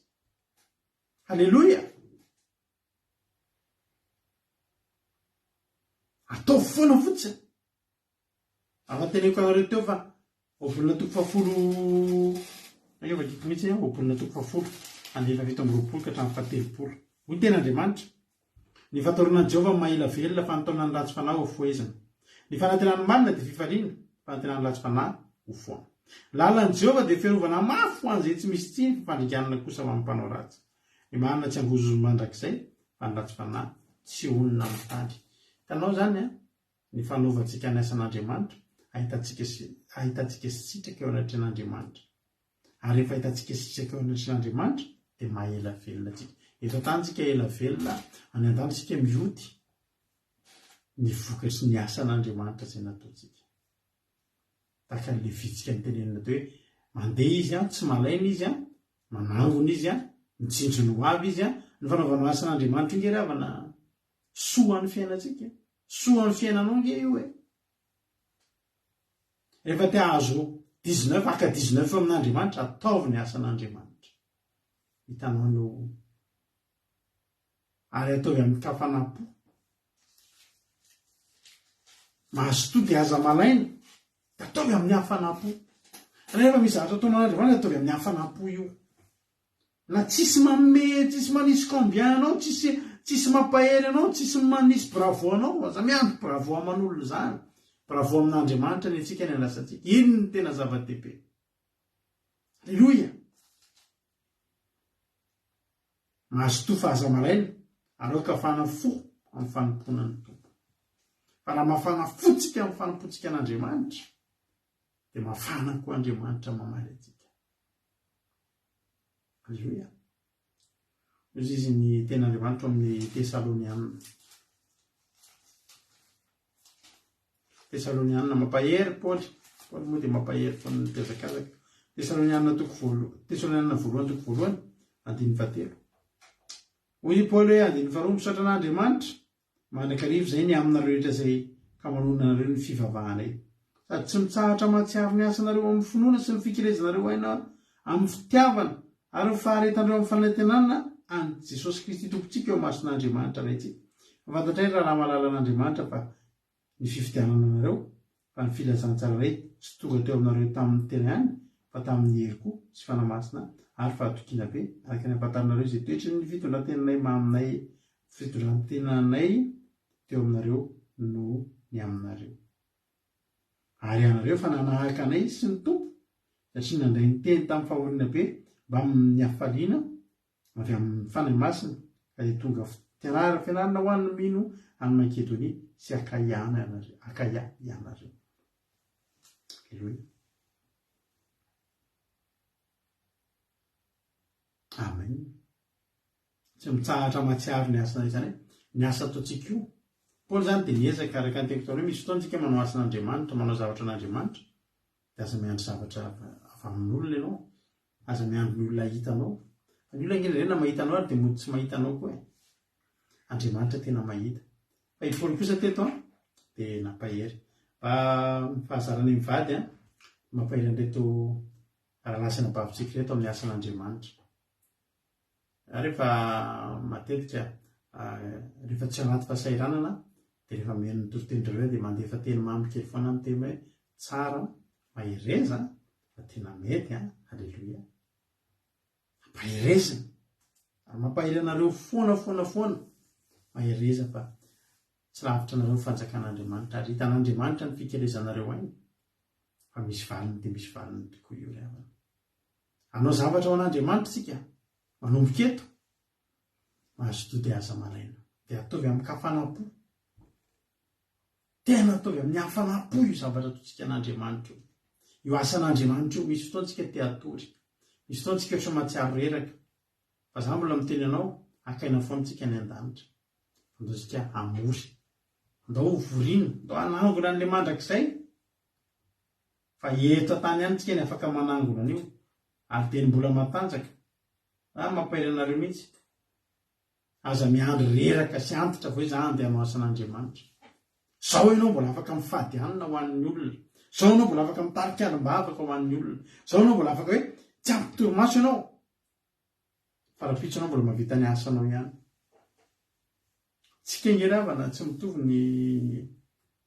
Haleloia! Ataovy foana fotsiny. Afa teneniko anareo teo fa ohabolana toko fahafolo ange vakiko mihitsy eh, ohabolana toko fahafolo andininy faha 27 ka hatramin'ny fahatelopolo. Hoy ny tenin'Andriamanitra, Ny fatorana an'i Jehovah no maha-ela velona fa ny taonan'ny ratsy fanahy hofohezina. Ny fanantenan'ny marina dia fifaliana, fanantenan'ny ratsy fanahy ho foana. Ny lalan'i Jehovah dia fiarovana mafy ho an'izay tsy misy tsiny, fa fandringanana kosa ho an'ny mpanao ratsy. Ny marina tsy hangozohozo mandrakizay, fa ny ratsy fanahy tsy honina amin'ny tany. Hitanao izany an, ny fanaovantsika ny asan'Andriamanitra, ahitantsika sy ahitantsika sitraka eo anatrehan'Andriamanitra. Ary rehefa ahitantsika sitraka eo anatrehan'Andriamanitra, dia maha ela velona antsika. Eto an-tany isika ela velona, any an-danitra isika mioty ny vokatry ny asan'Andriamanitra izay nataontsika. Tahaka an'ilay vitsika notenenina teo hoe mandeha izy an, tsy malaina izy an, manangona izy an, mitsinjo ny ho avy izy an, ny fanaovanao asan'Andriamanitra io nge ry havana soa ho an'ny fiainantsika, soa ho an'ny fiainanao nge io e. Rehefa te hahazo 19, haka 19 amin'Andriamanitra, ataovy ny asan'Andriamanitra. Hitanao no ary ataovy amin-kafanam-po. Mazotoa dia aza malaina, dia ataovy amin'ny hafanam-po. Rehefa misy zavatra ataonao an'Andriamanitra, ataovy amin'ny hafanam-po io. Na tsisy manome, tsisy manisy combien anao, tsisy tsisy mampahery anao, tsisy manisy bravo anao, aza miandry bravo aman'olona izany. Bravo amin'Andriamanitra ny antsika ny andrasantsika. Iny no tena zava-dehibe. Aleloia! Mazotoa fa aza malaina, ary aoka hafana fo amin'ny fanompoana ny Tompo. Fa raha mafana fo tsika amin'ny fanompoantsika an'Andriamanitra, dia mafana koa Andriamanitra mamaly antsika. Aleloia. Hoy izy ny tenin'Andriamanitra ao amin'ny Tesalonianina. Tesalonianina mampahery Paoly. Paoly moa dia mampahery foana ny mpiazakazaka. Tesalonianina toko voalohany, Tesalonianina voalohany toko voalohany, andininy fahatelo. Hoy i Paoly hoe andininy faharoa, misaotra an'Andriamanitra mandrakariva izay ny aminareo rehetra izay ka manonona anareo ny fivavahanay. Sady tsy mitsahatra mahatsiaro ny asanareo amin'ny finoana sy ny fikelezanareo aina amin'ny fitiavana ary ny faharetanareo amin'ny fanantenana an'i Jesosy Kristy Tompontsika eo imason'Andriamanitra Raintsika. Fa fantatray ry rahalahy malalan'Andriamanitra fa ny fifidianana anareo, fa ny filazantsara iray tsy tonga teo aminareo tamin'ny tena ihany, fa tamin'ny hery koa sy Fanahy Masina ary fahatokiana be, araka ny ahafantaranareo izay toetry ny fitondrantenanay maminay fitondrantenanay teo aminareo noho ny aminareo. Ary ianareo efa nanahaka anay sy ny Tompo, satria nandray ny teny tamin'ny fahoriana be mbamin'ny hafaliana avy amin'ny Fanahy Masina, ka dia tonga fianarana fianarana ho an'ny mino any Makedonia sy Akaia ianareo. Akaia ianareo. Aleloia. Amen. Tsy mitsahatra mahatsiaro ny asa izany hoe ny asa ataontsika io. Paoly izany dia niezaka araka ny teniko tao hoe misy fotoana isika manao asan'Andriamanitra, manao zavatra an'Andriamanitra, dia aza miandry zavatra avy amin'olona ianao. Aza miandry ny olona hahita anao. Fa ny olona ange indraindray na mahita anao ary dia mody tsy mahita anao koa e. Andriamanitra tena mahita. Fa i Paoly kosa teto an, dia nampahery. Mba fahazaranay mivady an, mampahery an'ireto rahalahy sy anabavintsika ireto amin'ny asan'Andriamanitra. Ary rehefa matetika rehefa tsy anaty fahasahiranana dia rehefa mihaino ny toritenin-dry zareo dia mandefa teny mamy kely foana miteny hoe tsara, mahereza fa tena mety an, aleloia. Ampaherezina. Ary mampahery anareo foana foana foana. Mahereza fa tsy lavitra anareo ny fanjakan'Andriamanitra ary hitan'Andriamanitra ny fikelezanareo aina fa misy valiny dia misy valiny tokoa io ry havana. Hanao zavatra ho an'Andriamanitra isika manomboka eto. Mazotoa dia aza malaina. Dia ataovy amin-kafanam-po. Tena ataovy amin'ny hafanam-po io zavatra ataontsika an'Andriamanitra io. Io asan'Andriamanitra io. Misy fotoana isika te hatory. Misy fotoana isika ohatran'ny mahatsiaro reraka. Fa za mbola miteny anao, hakaina foana isika any an-danitra. Andao isika hamory. Andao ho vorina. Andao hanangona an'ilay mandrakizay. Fa eto an-tany ihany tsika ny afaka manangona an'io. Ary dia ny mbola matanjaka. Za mampahery anareo mihitsy. Aza miandry reraka sy antitra vao hoe za andeha hanao asan'Andriamanitra. Zao ianao mbola afaka mifady hanina ho an'ny olona. Zao ianao mbola afaka mitarika alim-bavaka ho an'ny olona. Zao ianao mbola afaka hoe tsy ampy torimaso ianao. Fa rahampitso ianao mbola mahavita ny asanao ihany. Tsika ange ry havana tsy mitovy ny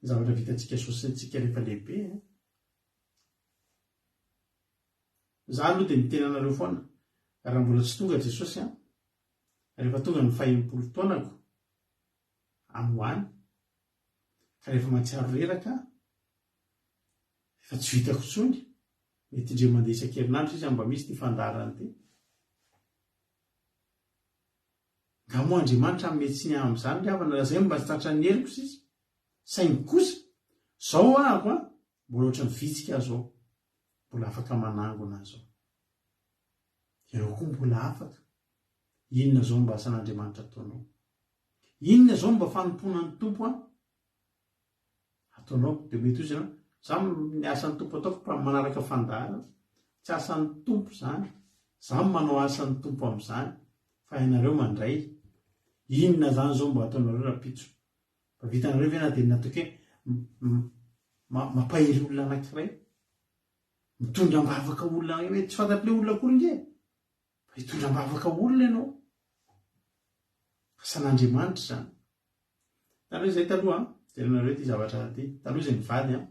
zavatra vitantsika zao sy ny tsika rehefa lehibe eh. Za aloha dia miteny anareo foana, raha mbola tsy tonga Jesosy an, rehefa tonga ny faha-enimpolo taonako any ho any. Ka rehefa mahatsiaro reraka, efa tsy vitako intsony, mety indray mandeha isan-kerinandro sisa mba misy ity fandaharana ity. Nga moa Andriamanitra hanome tsiny ahy amin'izany ry havana, lazainy mba tsy tratran'ny heriko sisa. Saingy kosa, zao ahako an, mbola ohatran'ny vitsika aho zao, mbola afaka manangona aho zao. Ianao koa mbola afaka. Inona zao no mba asan'Andriamanitra ataonao? Inona zao no mba fanompoana ny Tompo an? Ataonao, dia mety hozy ianao, za ny asan'ny Tompo ataoko fa manaraka fandaharana. Tsy asan'ny Tompo izany. Za manao asan'ny Tompo amin'izany, fa ianareo mandray. Inona izany izao mba ataonareo rahampitso? Mba vitanareo ve na dia ny nataoko hoe mampahery olona anankiray? Mitondra am-bavaka olona hoe tsy fantatr'ilay olona akory nge. Fa hitondra am-bavaka olona ianao. Asan'Andriamanitra izany. Taloha izay taloha an, jerenareo ity zavatra ity. Taloha izay nivady an,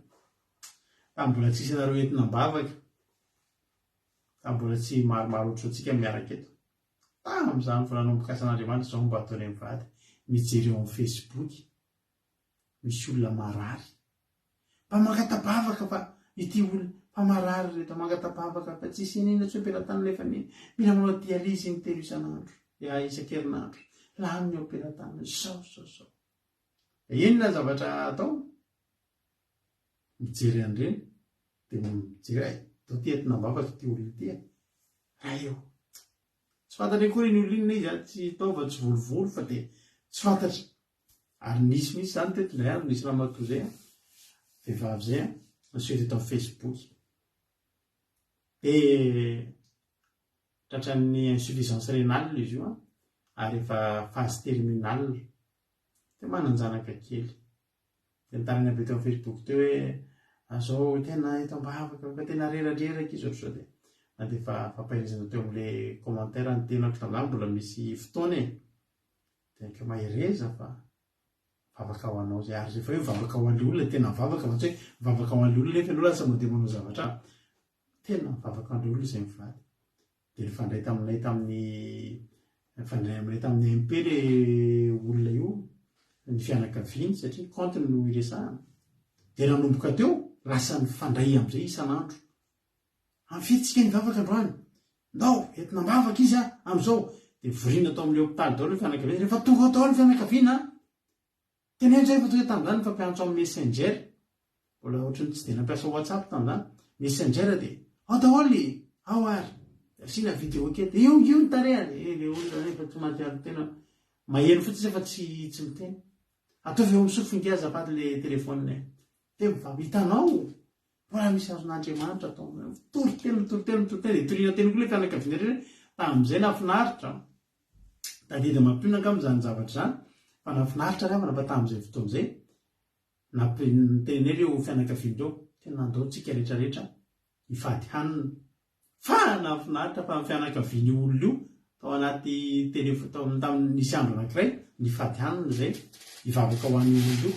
tamin'ny mbola tsisy anareo entina am-bavaka, tamin'ny mbola tsy maromaro ohatr'izao tsika miaraka eto. Tamin'izany vao nanomboka asan'Andriamanitra izao mba ataonay mivady, mijery eo amin'ny Facebook, misy olona marary. Mba mangata-bavaka fa ity olona fa marary reto, mangata-bavaka fa tsisy inona intsony am-pelatanana nefa ny mila manao dialyse intelo isan'andro, ya isan-kerinandro. Lany ny eo am-pelatanana, zao zao zao. Inona ny zavatra atao? Mijery an'ireny, dia mijery, ay, atao ity entina am-bavaka ity olona ity e. Ray eo. Tsy fantatra akory iny olona iny na izy tsy taova, tsy volovolo fa dia tsy fantatra. Ary nisy mihitsy izany teto indray andro nisy ramatoa izay an, vehivavy izay an, niseho teto amin'ny Facebook. Dia tratran'ny insuffisance rénale izy io an, ary efa phase terminale. Dia manan-janaka kely. Dia nitaraina be teo amin'ny Facebook teo hoe azao tena eto am-bavaka fa tena reradreraka izy ohatr'izao dia nandefa fampaherezana teo amin'ilay commentaire ny tenako tamin'izany mbola misy fotoana e. Dia ka mahereza fa vavaka ho anao zay. Ary rehefa hoe mivavaka ho an'ilay olona, tena mivavaka fa tsy hoe mivavaka ho an'ilay olona nefa ianao lasa mandeha manao zavatra hafa. Tena mivavaka ho an'ilay olona izay mivady. Dia nifandray taminay tamin'ny nifandray aminay tamin'ny MP ilay olona io, ny fianakaviany satria compte no iresahana. Dia nanomboka teo, lasa nifandray amin'izay isan'andro. Amin'ny fihetsika nivavaka androany. Ndao, entina am-bavaka izy an, amin'izao. Dia vorina tao amin'ilay hopitaly daholo ny fianakaviana. Rehefa tonga ao daholo ny fianakaviana an, teneno izay fa tonga tamin'izany nifampiantso amin'ny messenger. Mbola ohatran'ny tsy dia nampiasa WhatsApp tamin'izany. Messenger dia, ao daholo e! Ao ary. Dia asiana vidéo kely. Dia io io ny tarehiny. Eh, ilay olona izany efa tsy mahatsiaro tena. Maheno fotsiny izy fa tsy tsy miteny. Ataovy eo amin'ny sofiny kely azafady ilay téléphone e. Dia mivavaka. Hitanao? Mbola misy azon'Andriamanitra atao aminareo. Mitory teny, mitory teny, mitory teny. Dia toriana teny koa ilay fianakaviana rehetra hoe tamin'izay nahafinaritra. Tadidy mampionona angamba izany zavatra izany. Fa nahafinaritra ry havana fa tamin'izay fotoana izay, nampi- nitenenay ireo fianakaviana ireo, tena nandao tsika rehetra rehetra hifady hanina. Fa nahafinaritra fa ny fianakavian'io olona io tao anaty telefo tao amin'ny tamin'ny nisy andro anankiray nifady hanina izay hivavaka ho an'io olona io.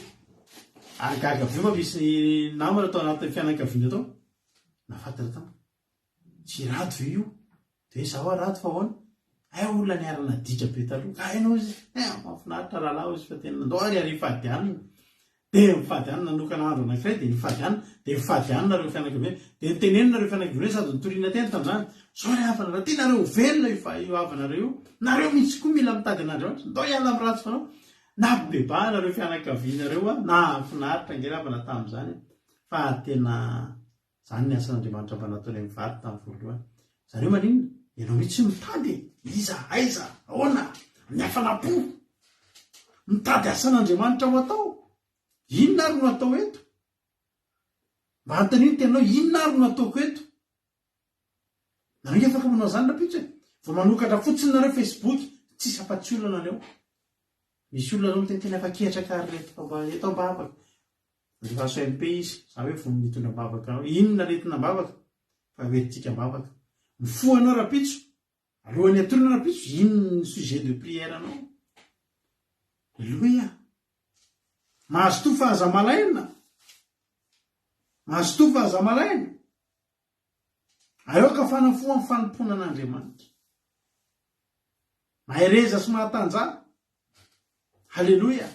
Ary gaga avy eo fa misy namana tao anatin'ny fianakaviana tao nahafantatra tampoka. Tsy i Rado ve io? Dia hoe za hoa Rado fa ahoana? Hay olona niara-naditra be taloha. Ka hainao izy, eh mahafinaritra rahalahy izy fa tena nandao ary ary hifady hanina. Dia mifady hanina, nanokana andro anankiray dia nifady hanina, dia mifady hanina ireo fianakaviana. Dia notenenina ireo fianakaviana hoe sady nitoriana teny tamin'izany, zao ry havana raha tianareo ho velona io fa io havanareo io, nareo mihitsy koa mila mitady an'Andriamanitra, ndao hiala amin'ny ratsy fanao. Nampibebahana ireo fianakaviana ireo an, nahafinaritra ange ry havana tamin'izany fa tena Izany ny asan'Andriamanitra mba nataonay mivady tamin'ny voalohany. Izany hoe maninona? Ianao mihitsy no mitady e! Iza? Aiza? Ahoana? Amin'ny hafanam-po! Mitady asan'Andriamanitra ho atao. Inona ary no atao eto? Mba anontanio ny tenanao, inona ary no ataoko eto? Nareo nge afaka manao izany rahampitso e! Vao manokatra fotsiny nareo Facebook, tsisy afa-tsy olona nareo. Misy olona zao miteny tena efa ketraka ary reto fa mba eto am-bavaka. Alefaso MP izy, za hoe vonona hitondra am-bavaka anao. Inona aretina am-bavaka? Fa hoentintsika am-bavaka. Mifoha anao rahampitso, alohan'ny hatorina rahampitso, inona ny sujet de prière anao? Alléluia! Mazotoa fa aza malaina. Mazotoa fa aza malaina. Aoka hafana fo amin'ny fanompoana an'Andriamanitra. Mahereza sy mahatanjaha. Haleloia.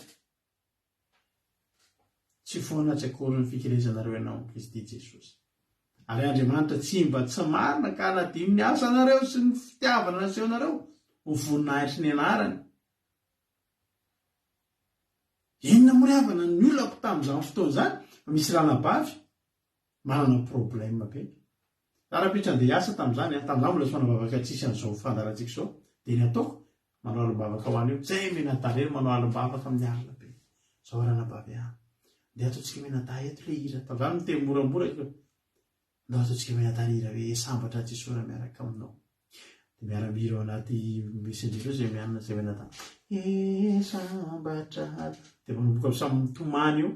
Tsy foana tsy akory ny fikelezanareo ianao amin'i Kristy Jesosy. Ary Andriamanitra tsy mba tsy marina ka hanadino ny asanareo sy ny fitiavana nasehonareo ho voninahitry ny anarany. Inona moa ry havana ny olako tamin'izany fotoana izany fa misy ranabavy manana problème be. Za rahampitso andeha hiasa tamin'izany an, tamin'izany mbola tsy manao vavaka tsisy an'izao fandaharantsika izao, dia ny ataoko manao alim-bavaka ho an'io, zay mianadahy irery manao alim-bavaka amin'ny alina be. Zao ranabavy an, ndeha ataontsika mianadahy eto le hira, tamin'izany miteny moramora izy hoe, ndao ataontsika mianadahy le hira hoe sambatra Jesoa raha miaraka aminao. Dia miara-mihira ao anaty messenger eo zay mianina zay mianadahy, eh sambatra, dia manomboka samy mitomany eo.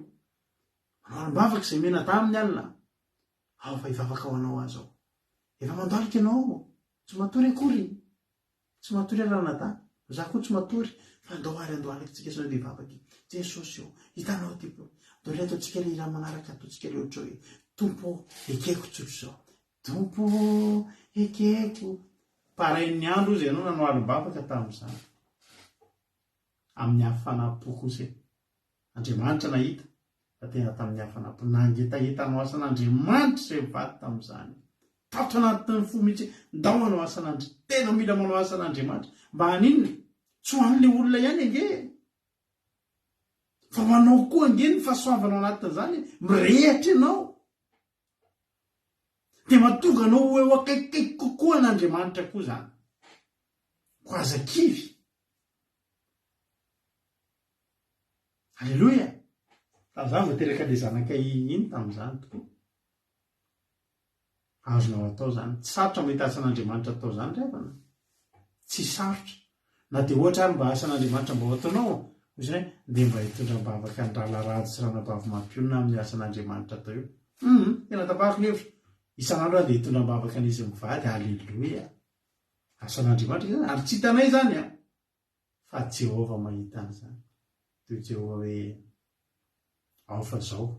Manao alim-bavaka izay mianadahy amin'ny alina. Ao fa hivavaka ho anao aho izao. Efa mandalika ianao. Tsy matory akory. Tsy matory aho ranadahy. Za koa tsy matory. Fa andao ary andohalika-tsika sao dia hivavaka e. Jesosy ô, hitanao ty po. Andao ilay ataontsika ilay hira manaraka ataontsika ilay ohatra hoe, Tompo ô, ekeko tsotra izao. Tompo ô, ekeko. Parain'ny andro hozy ianao nanao alim-bavaka tamin'izany. Amin'ny hafanam-po kosa e. Andriamanitra nahita fa tena tamin'ny hafanam-po nangetaheta hanao asan'Andriamanitra izay mivady tamin'izany. Tato anatin'ny fo mihitsy hoe ndao hanao asan'Andri, tena mila manao asan'Andriamanitra. Mba haninona? Tsy ho an'ilay olona ihany ange e! Fa ho anao koa ange ny fahasoavana ao anatin'izany e! Mirehatra ianao. Dia mahatonga anao ho eo akaikikaiky kokoa an'Andriamanitra koa izany. Koa aza kivy. Aleloia! Tamin'izany vao teraka ilay zanakay iny tamin'izany tokoa. Azonao atao izany. Tsy sarotra mahita asan'Andriamanitra atao izany ry havana. Tsy sarotra. Na dia ohatra ary mba asan'Andriamanitra mba ho ataonao, hoy izy hoe, ndeha mba hitondra am-bavaka ny rahalahy Rado sy ranabavy Mampionona amin'ny asan'Andriamanitra atao io. Hum, tena tapahako ny hevitro. Isan'andro aho dia hitondra am-bavaka an'izy mivady. Aleloia! Asan'Andriamanitra izany, ary tsy hitanay izany an! Fa Jehovah mahita an'izany. Dia hoy Jehovah hoe, Ao fa izao.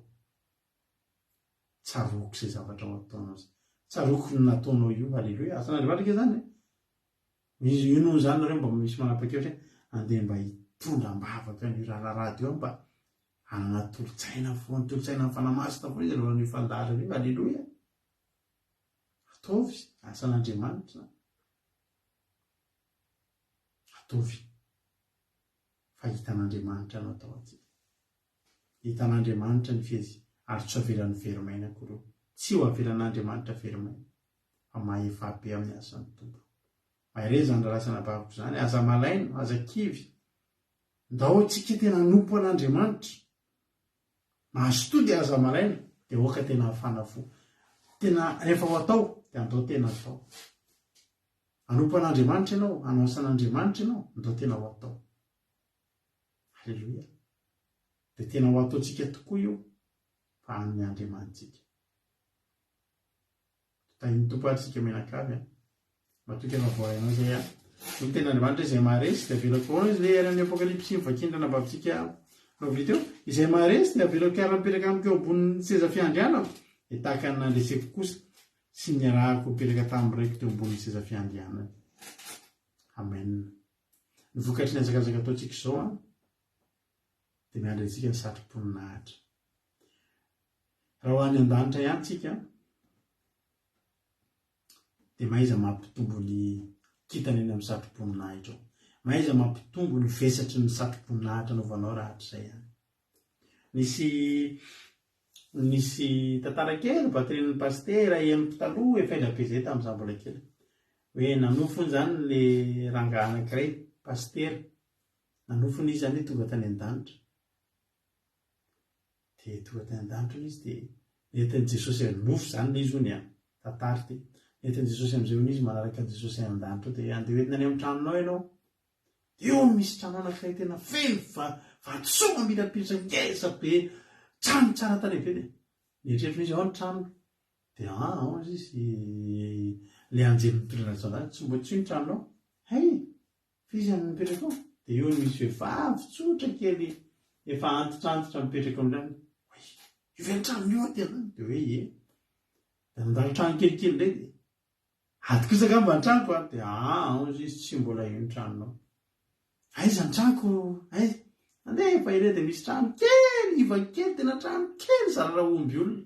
Tsaroako izay zavatra ho ataonao izay. Tsaroako ny nataonao io. Aleloia. Asan'Andriamanitra ange izany e. Izy io noho izany nareo mba misy manapa-kevitra hoe andeha mba hitondra am-bavaka an'io rahalahy Rado io aho mba hanana tolo-tsaina foana, tolo-tsaina amin'ny Fanahy Masina foana izy alohan'io fandaharana io. Aleloia. Ataovy, asan'Andriamanitra izany. Ataovy fa hitan'Andriamanitra no atao aty. Hitan'Andriamanitra ny fihetsy ary tsy ho avelany very maina akory io. Tsy ho avelan'Andriamanitra very maina fa mahefa be amin'ny asan'ny Tompo. Mahereza izany rahalahy sy anabaviko izany, aza malaina, aza kivy. Ndao tsika tena hanompo an'Andriamanitra. Mazotoa dia aza malaina dia aoka tena hafana fo. Tena rehefa ho atao dia andao tena atao. Hanompo an'Andriamanitra ianao, hanao asan'Andriamanitra ianao, ndao tena ho atao. Aleloia. Dia tena ho ataontsika tokoa io fa an'ny Andriamanitsika. Tahin'ny Tompo ary tsika mianakavy an. Matoky fa voahainao izay an. Hoy ny tenin'Andriamanitra izay maharesy dia avelako ahoana izy le ary amin'ny Apokalypsy mivakian'ny ranabavintsika Lovia teo. Izay maharesy dia avelako hiara-mipetraka amiko eo ambonin'ny seza fiandrianako dia tahaka ny nandreseko kosa sy niarahako nipetraka tamin'ny Raiko teo ambonin'ny seza fiandrianany. Amen. Ny vokatry ny hazakazaka ataontsika izao an, dia miandry antsika ny satro-boninahitra. Raha ho any an-danitra ihany tsika, dia mahaiza mampitombo ny kintana eny amin'ny satro-boninahitra ao. Mahaiza mampitombo ny vesatry ny satro-boninahitra anaovanao raha hatrizay ihany. Nisy nisy tantara kely mba tenenin'ny pasitera henoko taloha efa ela be izay tamin'izaho mbola kely. Hoe nanofy hono izany le rangahy anankiray, pasitera. Nanofy hono izy izany hoe tonga tany an-danitra. Dia tonga tany an-danitra hono izy dia nentin'i Jesosy avy nofy izany ilay izy hono an, tantara ity. Nentin'i Jesosy amin'izay hono izy manaraka an'i Jesosy any an-danitra ao dia andeha hoentina any amin'ny tranonao ianao. Dia eo misy trano anankiray tena feno va vatosoa mamirapiratra ngeza be, trano tsara tarehy be dia nieritreritra izy ao ny tranony. Dia an, ao izy ilay anjely mitondra anazy tao an-danitra, tsy mbola tsy io ny tranonao. Hay! Fa iza no mipetraka ao? Dia eo misy vehivavy tsotra kely efa antitrantitra mipetraka eo amin'ilay Oay! Io ve ny tranon'io aty an? Dia hoe ie. Dia nandalo trano kelikely indray dia aty kosa angamba ny tranoko an! Dia aa hozy izy tsy mbola io ny tranonao. Aiza ny tranoko? Aiza? Andeha fa ireo dia misy trano kely! kely, iva kely, tena trano kely zara raha omby olona.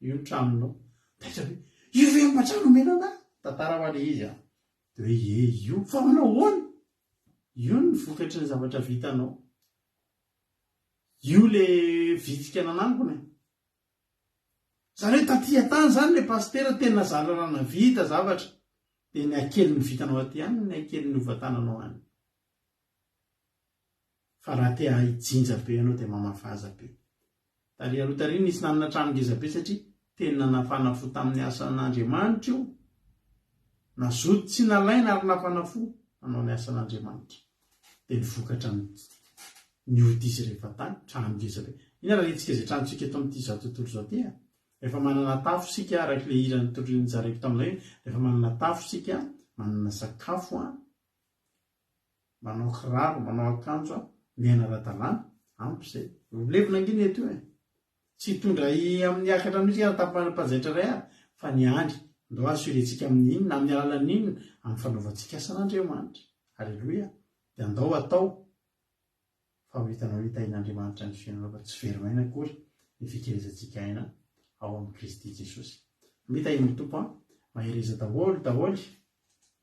Io ny tranonao. Taitra be. Io ve mba trano omena anah? Tantara hoa le izy an. Dia hoe ie io. Fa manao ahoana? Io ny vokatry ny zavatra vitanao. Io le vitsika nanangona e. Zany hoe taty an-tany zany le pasitera tena zara raha navita zavatra. Dia ny hakelin'ny vitanao aty any ny hakelin'ny hovantananao any. Fa raha te hijinja be ianao dia mamafaza be. Tary aloha tary nisy nanana trano ngeza be satria tena nafana fo tamin'ny asan'Andriamanitra io. Nazoto tsy nalaina ary nafana fo nanao ny asan'Andriamanitra. Dia ny vokatra nioty izy rehefa tany, trano ngeza be. Inona raha hetsika izay tranontsika eto amin'ity izao tontolo izao ity a? Rehefa manana tafo isika araka ilay hira nozaraiko taminay, rehefa manana tafo isika, manana sakafo an, manao kiraro, manao akanjo, miaina ara-dalàna, ampy izay. Levona ange ny eto io e. Tsy hitondra amin'ny hiakatra mihitsy na tapahan'ny-mpanjaitra iray ary, fa ny andry, ndao assurer-tsika amin'ny inona, amin'ny alalan'ny inona? Amin'ny fanaovantsika asan'Andriamanitra. Aleloia. Dia andao atao fa ho hitanao hoe tahin'Andriamanitra ny fiainanao fa tsy very maina akory ny fikelezantsika aina ao amin'i Kristy Jesosy. Mita iny Tompo an! Mahereza daholo daholo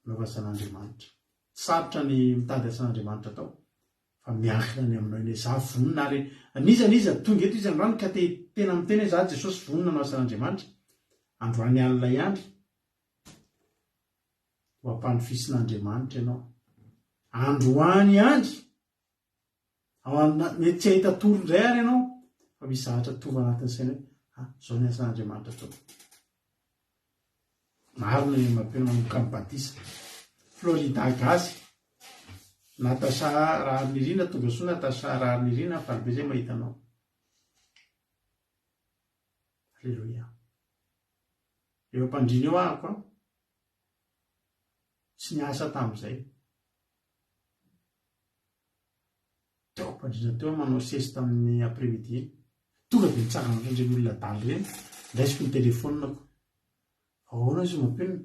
manaova asan'Andriamanitra. Tsy sarotra ny mitady asan'Andriamanitra atao fa miankina ny aminao iny hoe za vonona ary n'iza n'iza tonga eto izy androany ka te tena miteny hoe za Jesosy vonona hanao asan'Andriamanitra androany alina ihany ho ampandrofisin'Andriamanitra ianao androany ihany Ao an, mety tsy hahita tory indray ary ianao, fa misy zavatra tonga anatin'ny saina hoe, ah, izao ny asan'Andriamanitra ataoko. Marina io mampino manomboka amin'ny batisa. Florida gasy. Natacha Raharinirina, tonga soa Natacha Raharinirina, faly be zay mahita anao. Alléluia. Eo am-pandriana eo ahako an. Tsy niasa tamin'izay. Teo am-pandriana teo aho manao sieste amin'ny après midi iny. Tonga dia nitsangana ohatran'ireny olona adala ireny. Raisiko ny telefaoniko. Ahoana izy mampinona?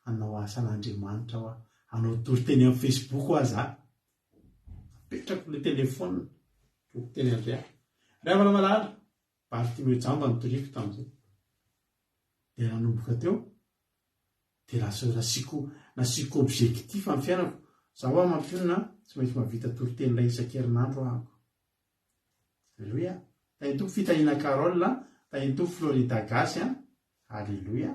Hanao asan'Andriamanitra aho. Hanao toriteny amin'ny Facebook hoa za. Apetrako ilay telefaonina. Boky teny Andriana. Ry havana malala, Bartimeo jamba no toriko tamin'izay. Dia nanomboka teo, Dia lasa nasiako nasiako objectif amin'ny fiainako. Za hoa mampionona tsy maintsy mahavita toriteny iray isan-kerinandro ahako. Aleloia. Tahin'ny Tompo fitahiana Carole, tahin'ny Tompo Florida Gasy an. Aleloia.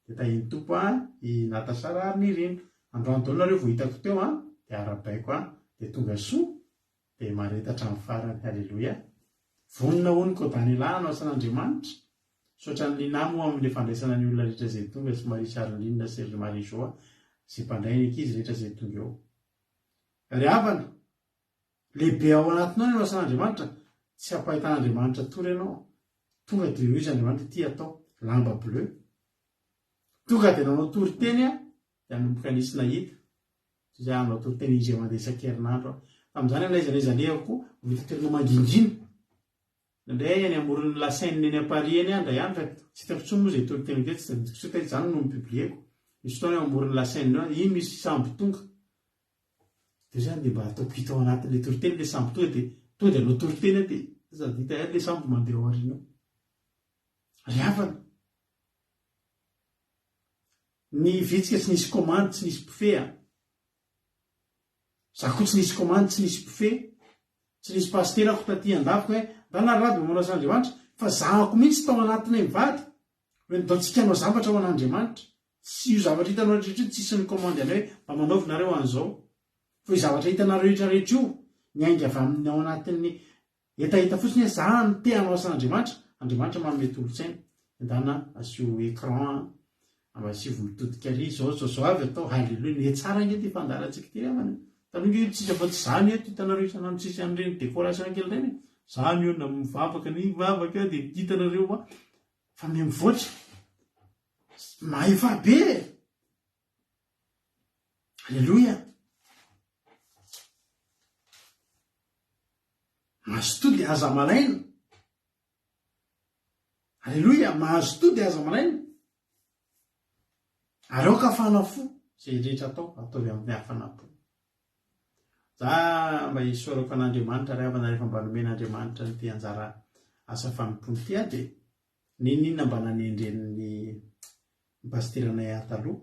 Dia tahin'ny Tompo an i Natacha Raharinirina. Androany daholo nareo vao hitako teo an, dia arahabaiko an, dia tonga soa, dia mahareta hatramin'ny farany. Aleloia. Vonona hono Kodanelà hanao asan'Andriamanitra. Misaotra an'i Lina moa amin'ny fandraisana ny olona rehetra izay tonga sy Marie Charline sy ry Marie Jo izay mpandray ny ankizy rehetra izay tonga eo. Ry havana, lehibe ao anatinao ny hanao asan'Andriamanitra, tsy ampahitan'Andriamanitra tory ianao. Tonga dia hoy izy Andriamanitra ity atao, lamba bleu. Tonga dia nanao toriteny aho, dia nanomboka nisy nahita. Toy izay hanao toriteny indray mandeha isan-kerinandro aho. Tamin'izany aho n'aiza n'aiza alehako koa, vao hita toerana mangingina. Indraindray any amoron'ny la Seine eny à Paris eny aho indray andro fa tsy hitako intsony moa izay toriteny teo, tsy tadidiko intsony fa izany no ni-publier-ko. Misy fotoana eo amoron'ny la Seine eo, iny misy sambo tonga. Dia izany dia mba ataoko hita ao anatin'ilay toriteny ilay sambo tonga dia tonga dia hanao toriteny aho dia sady hita ihany ilay sambo mandeha ao aoriana ao. Ry havana, ny vitsika tsy nisy commande, tsy nisy mpifehy an. Za koa tsy nisy commande, tsy nisy mpifehy, tsy nisy pasiterako taty andafiko hoe ndana ry rado mba manao asan'Andriamanitra fa zahako mihitsy tao anatinay mivady hoe ndao tsika hanao zavatra ho an'Andriamanitra. Tsy io zavatra hitanao rehetra io tsisy ni-commande anay hoe mba manaovy nareo an'izao fa io zavatra hitanareo rehetra rehetra io miainga avy amin'ny ao anatin'ny Hetaheta fotsiny hoe za no te hanao asan'Andriamanitra, Andriamanitra manome tolo-tsaina, ndana asio écran an, mba asivo mitodika ary, zao zao zao avy atao, haleloia, miha tsara ange ty fandaharantsika ty ry havana e, taloha ange tsisy afa tsy za ny eto, hitanareo isan'andro tsisy an'ireny décoration kely ireny e, za ny eo na mivavaka ny mivavaka dia hitanareo hoa fa miha mivoatra, mahefa be e! Aleloia! Mazotoa dia aza malaina. Aleloia! Mazotoa dia aza malaina. Ary aoka hafana fo izay rehetra atao, ataovy amin'ny hafanam-po. Za mba isaorako an'Andriamanitra ry havana rehefa mba nomen'Andriamanitra an'ity anjara asa fanompoana ity aho dia n'inon'inona mba nanendren'ny pasiteranay ahy taloha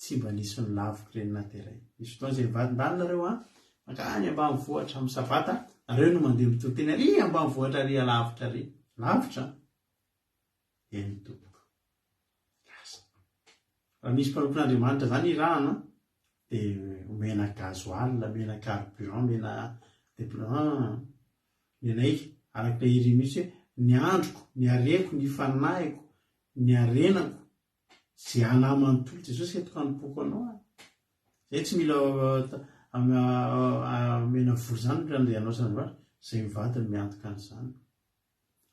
tsy mba nisy nolaviko ireny na dia iray. Nisy fotoana izay nivady ndany nareo an, mankany ambanivohitra amin'ny sabata, nareo no mandeha mitory teny ary ambanivohitra ary alavitra ary. Lavitra an! Eny tompoko. Lasa. Raha misy mpanompon'Andriamanitra izany irahana dia omena gasoil, omena carburant, omena deploiement. Ny anay, araka ilay hira mihitsy hoe, ny androko, ny hareko, ny fanahiko, ny harenako, izay anà manontolo Jesosy entiko hanompoako anao aho. Izay tsy mila omena vola izany ny andeha hanao zavatra, izay mivady no miantoka an'izany.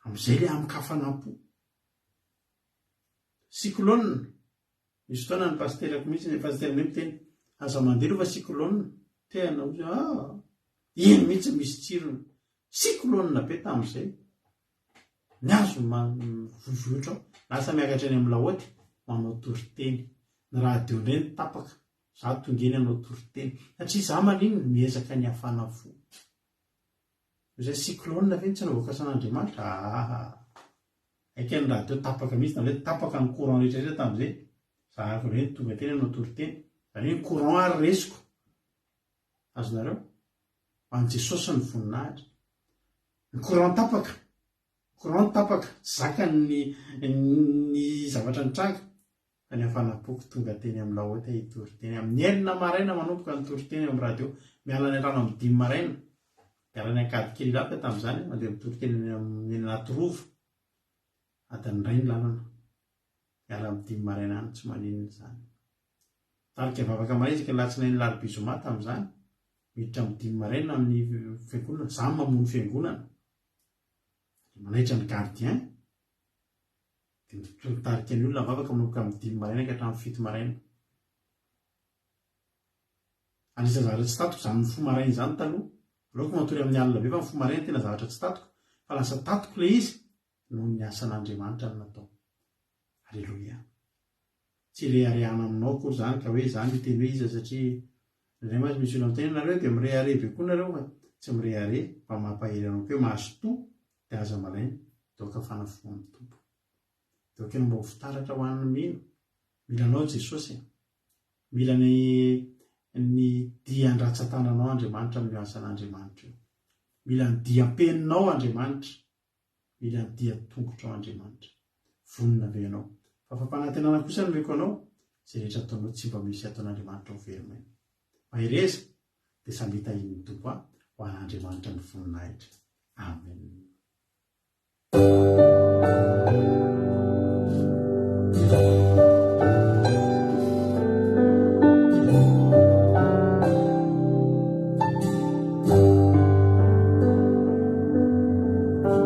Amin'izay ilay amin-kafanam-po. Cyclone. Misy fotoana ny pasiterako mihitsy, ny pasiteranay miteny, aza mandeha aloha fa cyclone. Te hanao izy, ah, iny mihitsy misy tsirony. Cyclone be tamin'izay. Ny azo mivoivoitra ao. Lasa miakatra eny amin'ny laoty, manao toriteny. Ny radio indray no tapaka. Za tonga eny hanao toriteny. Satria za maninona? Miezaka ny hafana fo. Izay cyclone ve no tsy anaovako asan'Andriamanitra? Aa! Aika ny radio tapaka mihitsy tamin'izay, tapaka ny courant rehetra rehetra tamin'izay. Za avy ireny tonga teny hanao toriteny. Izany hoe ny courant ary resiko. Azonareo? Ho an'i Jesosy ny voninahitra. Ny courant tapaka. Courant tapaka, tsy zakany ny ny zavatra nitranga. Fa ny hafanam-poko tonga teny amin'ny laote hitory teny. Amin'ny enina maraina manomboka ny toriteny eo amin'ny radio. Miala any an-trano amin'ny dimy maraina. Miala any Ankadikely Ilafy aho tamin'izany, mandeha mitory teny any amin'ny eny Anatirova. Adiny iray ny lalana. Miala amin'ny dimy maraina any, tsy maninona izany. Tarika vavaka maraina isaky ny alatsinainy alarobia zoma tamin'izany. Miditra amin'ny dimy maraina amin'ny fiangonana. Izaho no mamono fiangonana. Dia manaitra ny gardien. Dia mitarika ny olona mivavaka manomboka amin'ny dimy maraina ka hatramin'ny fito maraina. Anisan'ny zavatra tsy tatiko izany mifoha maraina izany taloha. Aleoko matory amin'ny alina be fa mifoha maraina tena zavatra tsy tatiko. Fa lasa tatiko ilay izy noho ny asan'Andriamanitra no natao. Aleloia. Tsy ireharehana aminao akory izany ka hoe izaho miteny hoe iza satria indraindray mantsy misy olona miteny hoe nareo dia mirehareha be koa nareo fa tsy mirehareha fa mampahery anao koa hoe mazotoa dia aza malaina doka fanafo amin'ny Tompo. Doka ianao mba ho fitaratra ho an'ny mino. Mila anao Jesosy e. Mila ny ny dian-dratsatananao Andriamanitra amin'io asan'Andriamanitra io. Mila ny diam-peninao Andriamanitra. Mila ny dian-tongotrao Andriamanitra. Vonona ve ianao? Fa fampanantenana kosa no omeko anao, izay rehetra ataonao tsy mba misy ataon'Andriamanitra ho very maina. Mahereza, dia samia tahian'ny Tompo ahy ho an'Andriamanitra ny voninahitra. Amen.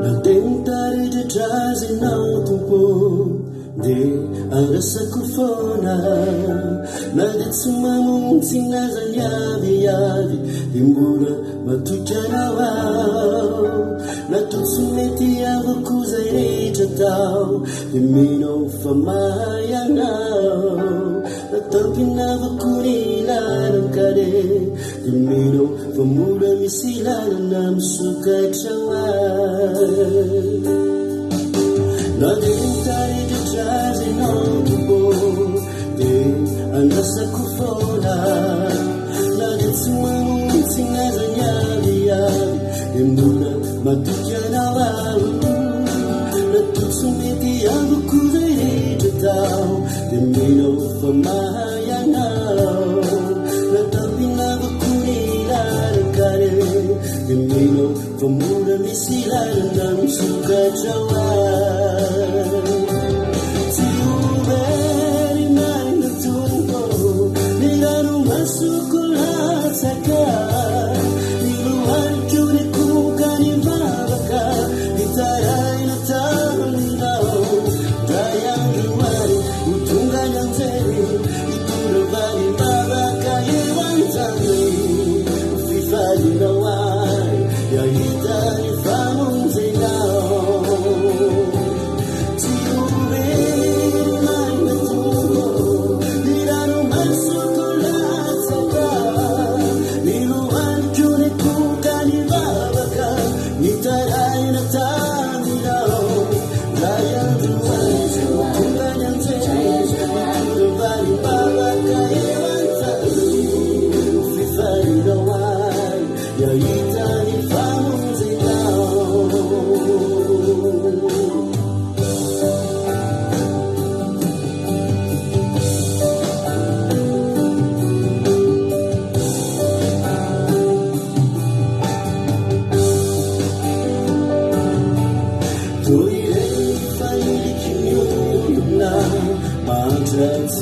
Nandeha nitaridratra azy ianao Tompo dia andrasako foana na dia tsy mamonjy aza ny avy avy dia mbola matoky anao aho na toa tsy mety avokoa izay rehetra atao dia mino aho fa mahay anao na tampina avokoa ny lalan-kaleha dia mino aho Fa mbola misy lalana misokatra ho ahy Na dia mitaridratra aza ianao Tompo Dia andrasako foana Na dia tsy mamontsina aza ny avy avy Dia mbola matoky anao aho Na toa tsy mety amiko izay rehetra atao Dia mino aho fa mahay anao Dia mino fa mbola misy lalana misokatra ho ahy Tsy ho very maina Tompo Ny ranomasoko latsaka Ny lohaliko nikoka nivavaka Nitaraina taminao Ndray andro any ho tonga ny anjely Hitondra valim-bavaka eo an-tany Ho fifalianao ahy Hahita ny famonjenao.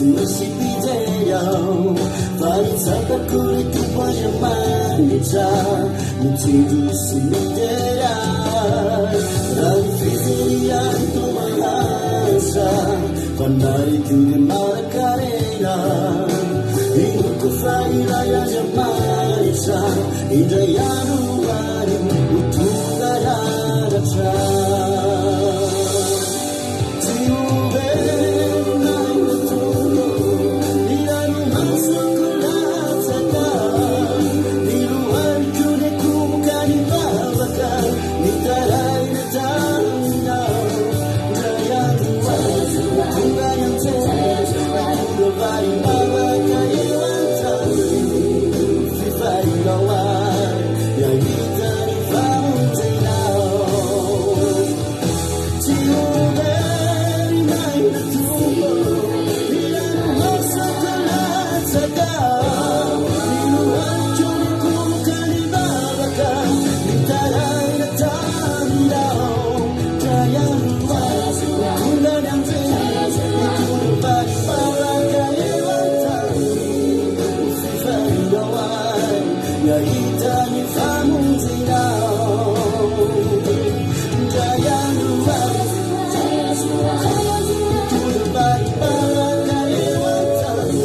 Tsy misy mpijery aho Fa ny tsapako ry Tompo Andriamanitra Mitsinjo sy midera ahy Raha ny fijery ihany toa mahantra Fa nariko ny manan-karena Inoako fa ilay Andriamanitra Indray andro any ho tonga hianatra Tsy ho velona io Tompo Ny ranomasoko latsaka Ny lohaliko nikomoka nivavaka Nitaraina taminao Indray andro any ho tonga ny anjely Hitondra varim-bavaka eo an-tany Fifalianao ahy Hahita ny famonjenao Tsy ho very maina Tompo Ny ranomasoko latsaka Ny lohaliko nikomoka nivavaka Nitaraina taminao Indray andro any ho tonga ny anjely Hitondra valim-bavaka eo an-tany Ho fifalianao ahy Ny hahita ny famonjenao Indray andro any Hitondra valim-bavaka eo an-tany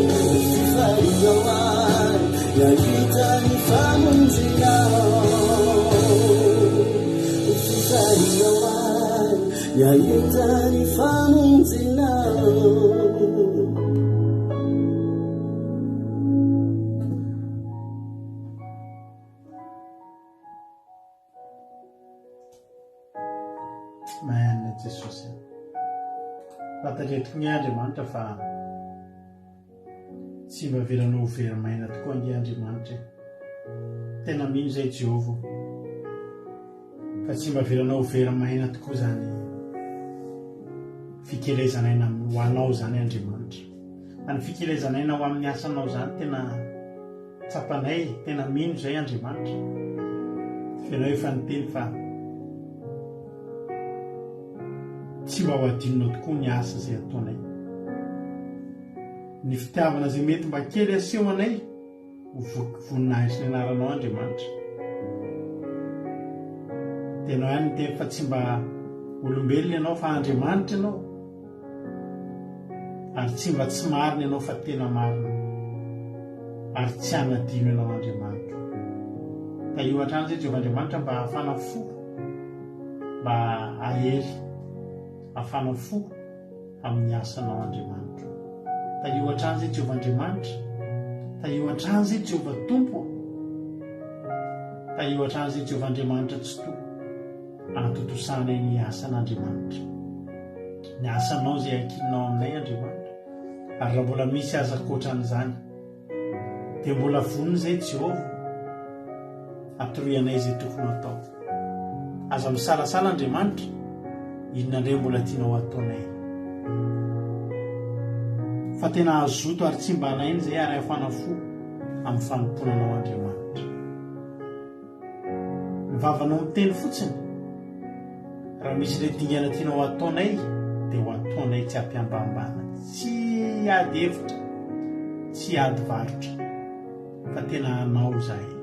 Ho fifalianao ahy Ny hahita ny famonjenao Ho fifalianao ahy Ny hahita ny famonjenao. Amen Jesosy. Fantatray tokoa ny Andriamanitra fa tsy mba avelanao ho very maina tokoa ange Andriamanitra e. Tena mino izay Jehovah. Fa tsy mba avelanao ho very maina tokoa izany fikelezan'aina ho anao izany Andriamanitra. Fa ny fikelezan'aina ho amin'ny asanao izany tena tsapanay, tena mino izay Andriamanitra. Fa ianao efa niteny fa tsy mba ho adinonao tokoa ny asa izay ataonay. Ny fitiavana izay mety mba kely aseho anay Ho voninahitry ny anaranao Andriamanitra. Tenao ihany niteny fa tsy mba olombelona ianao fa Andriamanitra ianao. Ary tsy mba tsy marina ianao fa tena marina. Ary tsy hanadino ianao Andriamanitro. Tahio hatrany izay Jehovah Andriamanitra mba hafana fo, mba hahery, hafana fo. amin'ny asanao Andriamanitro. Tahio hatrany izay Jehovah Andriamanitra. Tahio hatrany izay Jehovah Tompo. Tahio hatrany izay Jehovah Andriamanitra Tsitoha. Antontosanay ny asan'Andriamanitra. Ny asanao izay ankininao aminay Andriamanitra. Ary raha mbola misy aza ankoatran'izany, Dia mbola vonona izay Jehovah atoroy anay izay tokony ho atao. Aza misalasala Andriamanitra, inona indray mbola tianao hataonay? Fa tena hazoto ary tsy mba halaina izay ary hafana fo amin'ny fanompoana anao Andriamanitra. Ny vavanao miteny fotsiny, raha misy ilay dingana tianao hataonay dia ho ataonay tsy ampiambambana, tsy hiady hevitra, tsy hiady varotra fa tena hanao izahay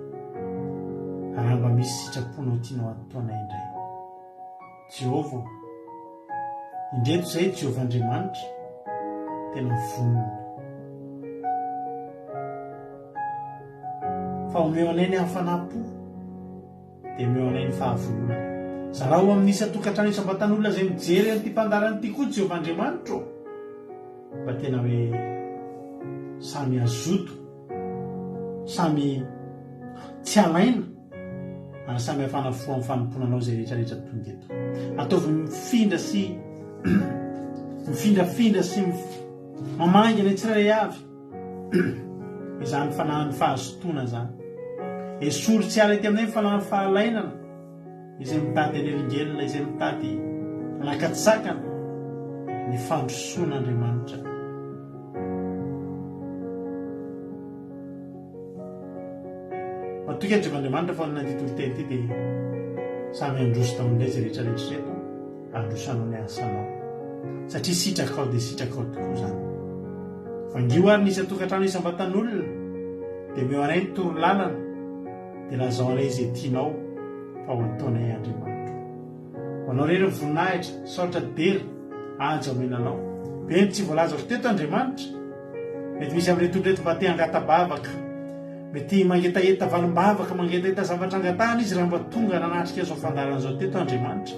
raha mba misy sitraponao tianao hataonay indray. Jehovah ô! Indreto izay Jehovah Andriamanitra, tena vonona. Fa omeo anay ny hafanam-po, dia omeo anay ny fahavononana. Zarao amin'ny isan-tokantrano isam-batan'olona izay mijery an'ity fandaharana ity koa Jehovah Andriamanitra ô! Mba tena hoe samy hazoto, samy tsy halaina. Ary samy hafana fo amin'ny fanompoana anao izay rehetra rehetra tonga eto. Ataovy mifindra sy mifindrafindra sy mamangy anay tsirairay avy izany fanahin'ny fahazotoana izany. Esory tsy hiala ety aminay ny fanahin'ny fahalainana izay mitady hanelingelina, izay mitady hanakatsakana ny fandrosoan'Andriamanitra. Matoky aho Andriamanitra fa amin'ity toriteny ity dia samy handroso daholo indray izay rehetra rehetra ireto, handroso hanao ny asanao. Satria sitrakao dia sitrakao tokoa izany. Vangio ary ny isan-tokantrano isam-batan'olona, dia omeo anay ny toro-lalana, dia lazao anay izay tianao fa ho ataonay Andriamanitro. Ho anao irery ny voninahitra, saotra, dera, haja omena anao. Be ny tsy voalazako teto Andriamanitra. Mety misy amin'ireto olona ireto mba te hangata-bavaka. Mety mangetaheta valim-bavaka, mangetaheta zavatra angatahana izy raha mba tonga nanatrika izao fandaharana izao teto Andriamanitra.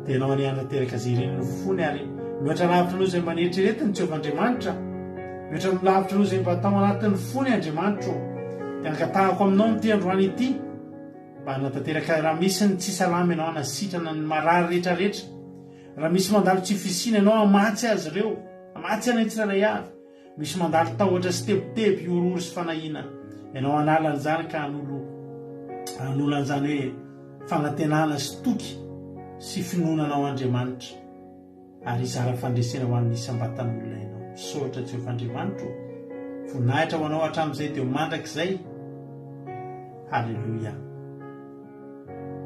Dia ianao anie hanatanteraka izay iriny ny fony ary mihoatra lavitra noho izay mba neritreretiny Jehovah Andriamanitra. Mihoatra lavitra noho izay mba tao anatin'ny fony Andriamanitra ô. Dia angatahako aminao amin'ity androany ity mba hanatanteraka raha misy ny tsy salama ianao hanasitrana ny marary rehetra rehetra. Raha misy mandalo tsy fisiana ianao hamatsy azy ireo, hamatsy anay tsirairay avy. Misy mandalo tahotra sy tebiteby, horohoro sy fanahiana. Ianao hanala an'izany ka hanolo hanolo an'izany hoe fanantenana sy toky sy finoana anao Andriamanitra ary hizara fandresena ho an'ny isam-batan'olona ianao. Misaotra Jehovah Andriamanitra ô. Voninahitra ho anao hatramin'izay dia ho mandrakizay. Haleloia.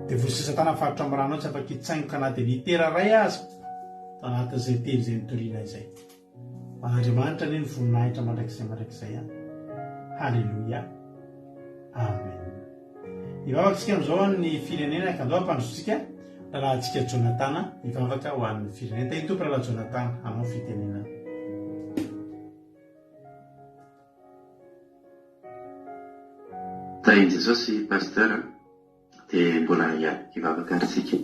Devoly sy Satana mifarotra amin'ny ranao tsy afaka hitsaingoka na dia litera iray aza tao anatin'izay teny izay nitoriana izay. Ho an'Andriamanitra anie ny voninahitra mandrakizay mandrakizay an. Haleloia. Amen. Hivavaka isika amin'izao ho an'ny firenena ka andao hampandrosotsika rahalahintsika Jonatana hivavaka ho an'ny firenena. Tahin'ny Tompo rahalahy Jonatana, hanao fitenenana. Tahin'i Jesosy Pasteur a! Dia mbola hivavaka ary isika.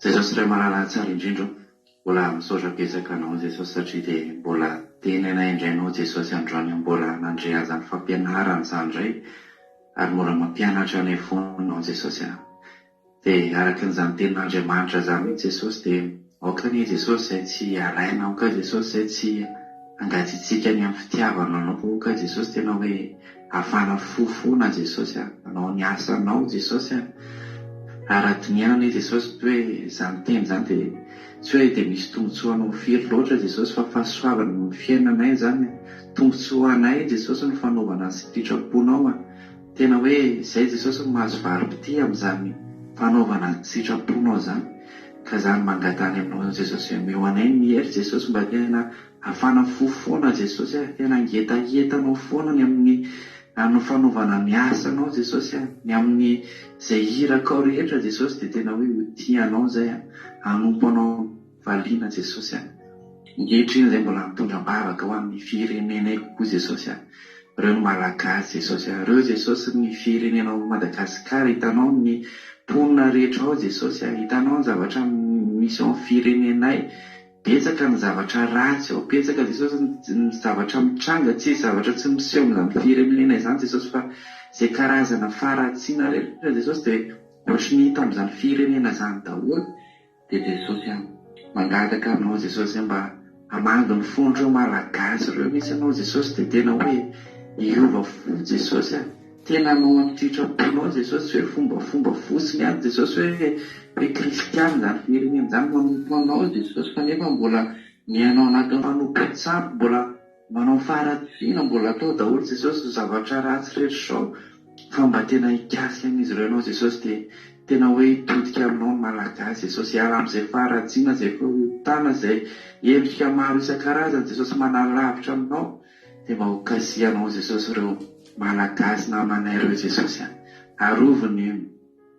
Jesosy Ray malala tsara indrindra o! Mbola misaotra betsaka anao Jesosy satria dia mbola teny anay indray anao Jesosy androany mbola nandre an'izany fampianarana izany indray ary mbola mampianatra anay foana anao Jesosy a! Dia araka an'izany tenin'Andriamanitra izany mihitsy Jesosy dia aoka anie Jesosy izay tsy halaina, aoka Jesosy izay tsy hangatsiatsiaka ny amin'ny fitiavana Anao, aoka Jesosy tena hoe hafana fo foana Jesosy a, hanao ny asanao Jesosy a. Ary raha dinihana anie Jesosy hoe izany teny izany dia tsy hoe dia misy tombontsoa anao firy loatra Jesosy fa fahasoavana amin'ny fiainanay izany a, tombontsoa anay Jesosy ny fanaovana ny sitraponao a. Tena hoe zay Jesosy no mahazo varim-pitia amin'izany fanaovana ny sitraponao zany ka zany mangatany aminao Jesosy hoe omeo anay ny hery Jesosy mba tena hafana fo foana Jesosy a, tena hangetaheta anao foana ny amin'ny amin'ny fanaovana ny asanao Jesosy a, ny amin'ny zay irakao rehetra Jesosy dia tena hoe ho tia anao zay a, hanompo anao Valiana Jesosy a! Ankehitriny izay mbola mitondra am-bavaka ho an'ny firenenay koa Jesosy a! Ireo ny Malagasy Jesosy a! Ireo Jesosy ny firenena ao Madagascar hitanao ny mponina rehetra ao Jesosy a! Hitanao ny zavatra misy ao amin'ny firenenay betsaka ny zavatra ratsy ao betsaka Jesosy ny zavatra mitranga tsisy zavatra tsy miseho amin'izany firenena izany Jesosy fa izay karazana faharatsiana rehetra Jesosy dia ohatry ny hita amin'izany firenena izany daholo Dia Jesosy an! Mangataka aminao Jesosy mba hamangy ny fon'ireo Malagasy ireo mihitsy ianao Jesosy dia tena hoe hiova fo Jesosy an! Tena hanao amin'ny sitraponao Jesosy tsy hoe fombafomba fotsiny ihany Jesosy hoe hoe kristiana izany firenena izany manompo anao Jesosy fa nefa mbola miaina ao anatin'ny fanompoan-tsampy mbola Manao faharatsiana mbola atao daholo Jesosy zao zavatra ratsy rehetra zao fa mba tena hikasika an'izy ireo ianao Jesosy dia tena hoe hitodika aminao ny Malagasy Jesosy hiala amin'izay faharatsiana izay fahotana izay endrika maro isan-karazany Jesosy manalavitra aminao dia mba ho kasihanao Jesosy ireo Malagasy namanay ireo Jesosy a! Arovy ny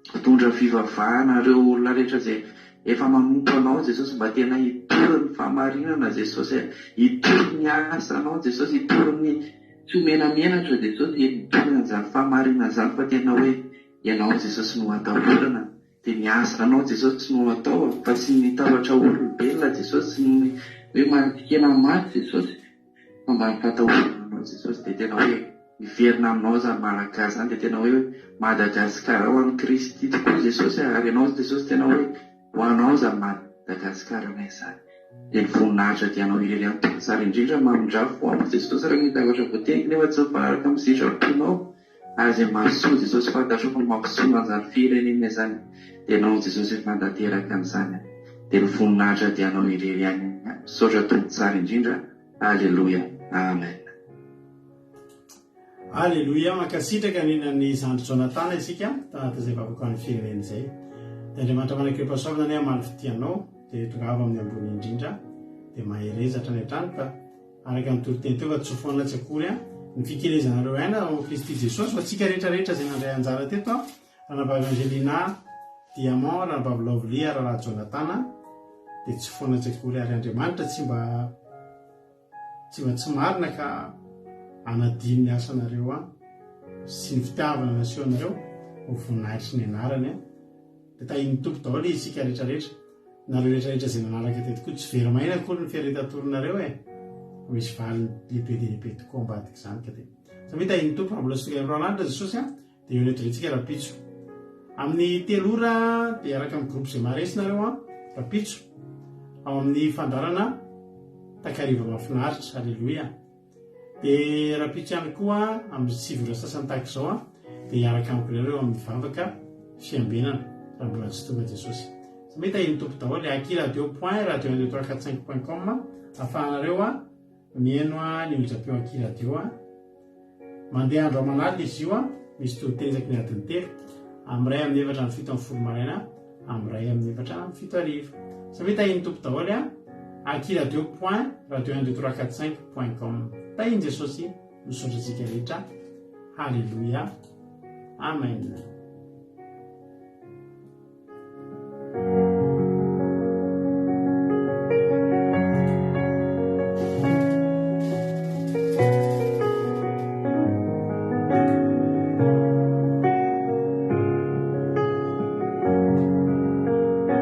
Mpitondra fivavahana ireo olona rehetra izay efa manompo anao Jesosy mba tena hitory ny fahamarinana Jesosy a, hitory ny asanao Jesosy, hitory ny tsy ho menamenatra Jesosy, hitory an'izany fahamarinana izany fa tena hoe Ianao Jesosy no atahorana, dia ny asanao Jesosy no atao fa tsy ny tahotra olombelona Jesosy, tsy ny hoe matin-kena maty Jesosy. Fa mba ny fatahorana anao Jesosy dia tena hoe miverina aminao izany Malagasy izany dia tena hoe Madagascar ho an'i Kristy tokoa Jesosy a, ary ianao Jesosy tena hoe ho anao izany Madagascar anay izany. Dia ny voninahitra dia anao irery ihany Tompo tsara indrindra mamindrà fo amiko Jesosy raha misy zavatra voateniko nefa tsy mifanaraka amin'ny sitraponao ary izay mahasoa Jesosy fantatrao fa mampisoa an'izany firenena izany dia ianao Jesosy efa nantanteraka an'izany dia ny voninahitra dia anao irery ihany misaotra Tompo tsara indrindra Aleloia Amen. Aleloia, mankasitraka indrindra an'i zandry Jonathan isika tanatin'izay vavaka ho an'ny firenena izay. Dia Andriamanitra manan-kerim-pahasoavana anie hamaly fitia anao, dia tongava amin'ny ambony indrindra, dia mahereza hatrany hatrany fa. Araka ny toriteny teo fa tsy ho foana tsy akory ny fikelezanareo aina ao amin'i Kristy Jesosy fa tsika rehetra rehetra izay nandray anjara teto Ranabavy Angelina, Diamond, Ranabavy Lovely ary Rahalahy Jonathan dia tsy foana tsy akory ary Andriamanitra tsy mba tsy mba tsy marina ka hanadino ny asanareo an sy ny fitiavana nasehonareo ho voninahitry ny anarany an dia tahin'ny Tompo daholo isika rehetra rehetra Nareo rehetra rehetra izay nanaraka teto koa tsy very maina akory ny fiaretan-torinareo e! Fa misy valiny lehibe dia lehibe tokoa ambadik'izany ka dia samia tahin'ny Tompo raha mbola tsy tonga any Roalanitra Jesosy a dia eo eto indray tsika rahampitso amin'ny telo ora dia hiaraka amin'ny groupe izay maharesy nareo a rahampitso ao amin'ny fandaharana takariva mahafinaritra aleloia. Dia rahampitso ihany koa amin'ny 9 ora sasany tahaka izao dia hiaraka amiko indray nareo amin'ny vavaka fiambenana raha mbola tsy tonga Jesosy. Samia tahin'ny Tompo daholo e. Aky radio point radio un deux trois quatre cinq point com ahafahanareo mihaino ny onjam-peo Aky radio. Mandeha andro aman'alina izy io, misy toriteny isaky ny adiny telo, amin'ny iray amin'ny efatra amin'ny 17 maraina, amin'ny iray amin'ny efatra amin'ny fito hariva. Samia tahin'ny Tompo daholo a! Akiradio point radio un deux trois quatre cinq point com. Tahin'i Jesosy misaotra antsika rehetra. Haleloia. Amen.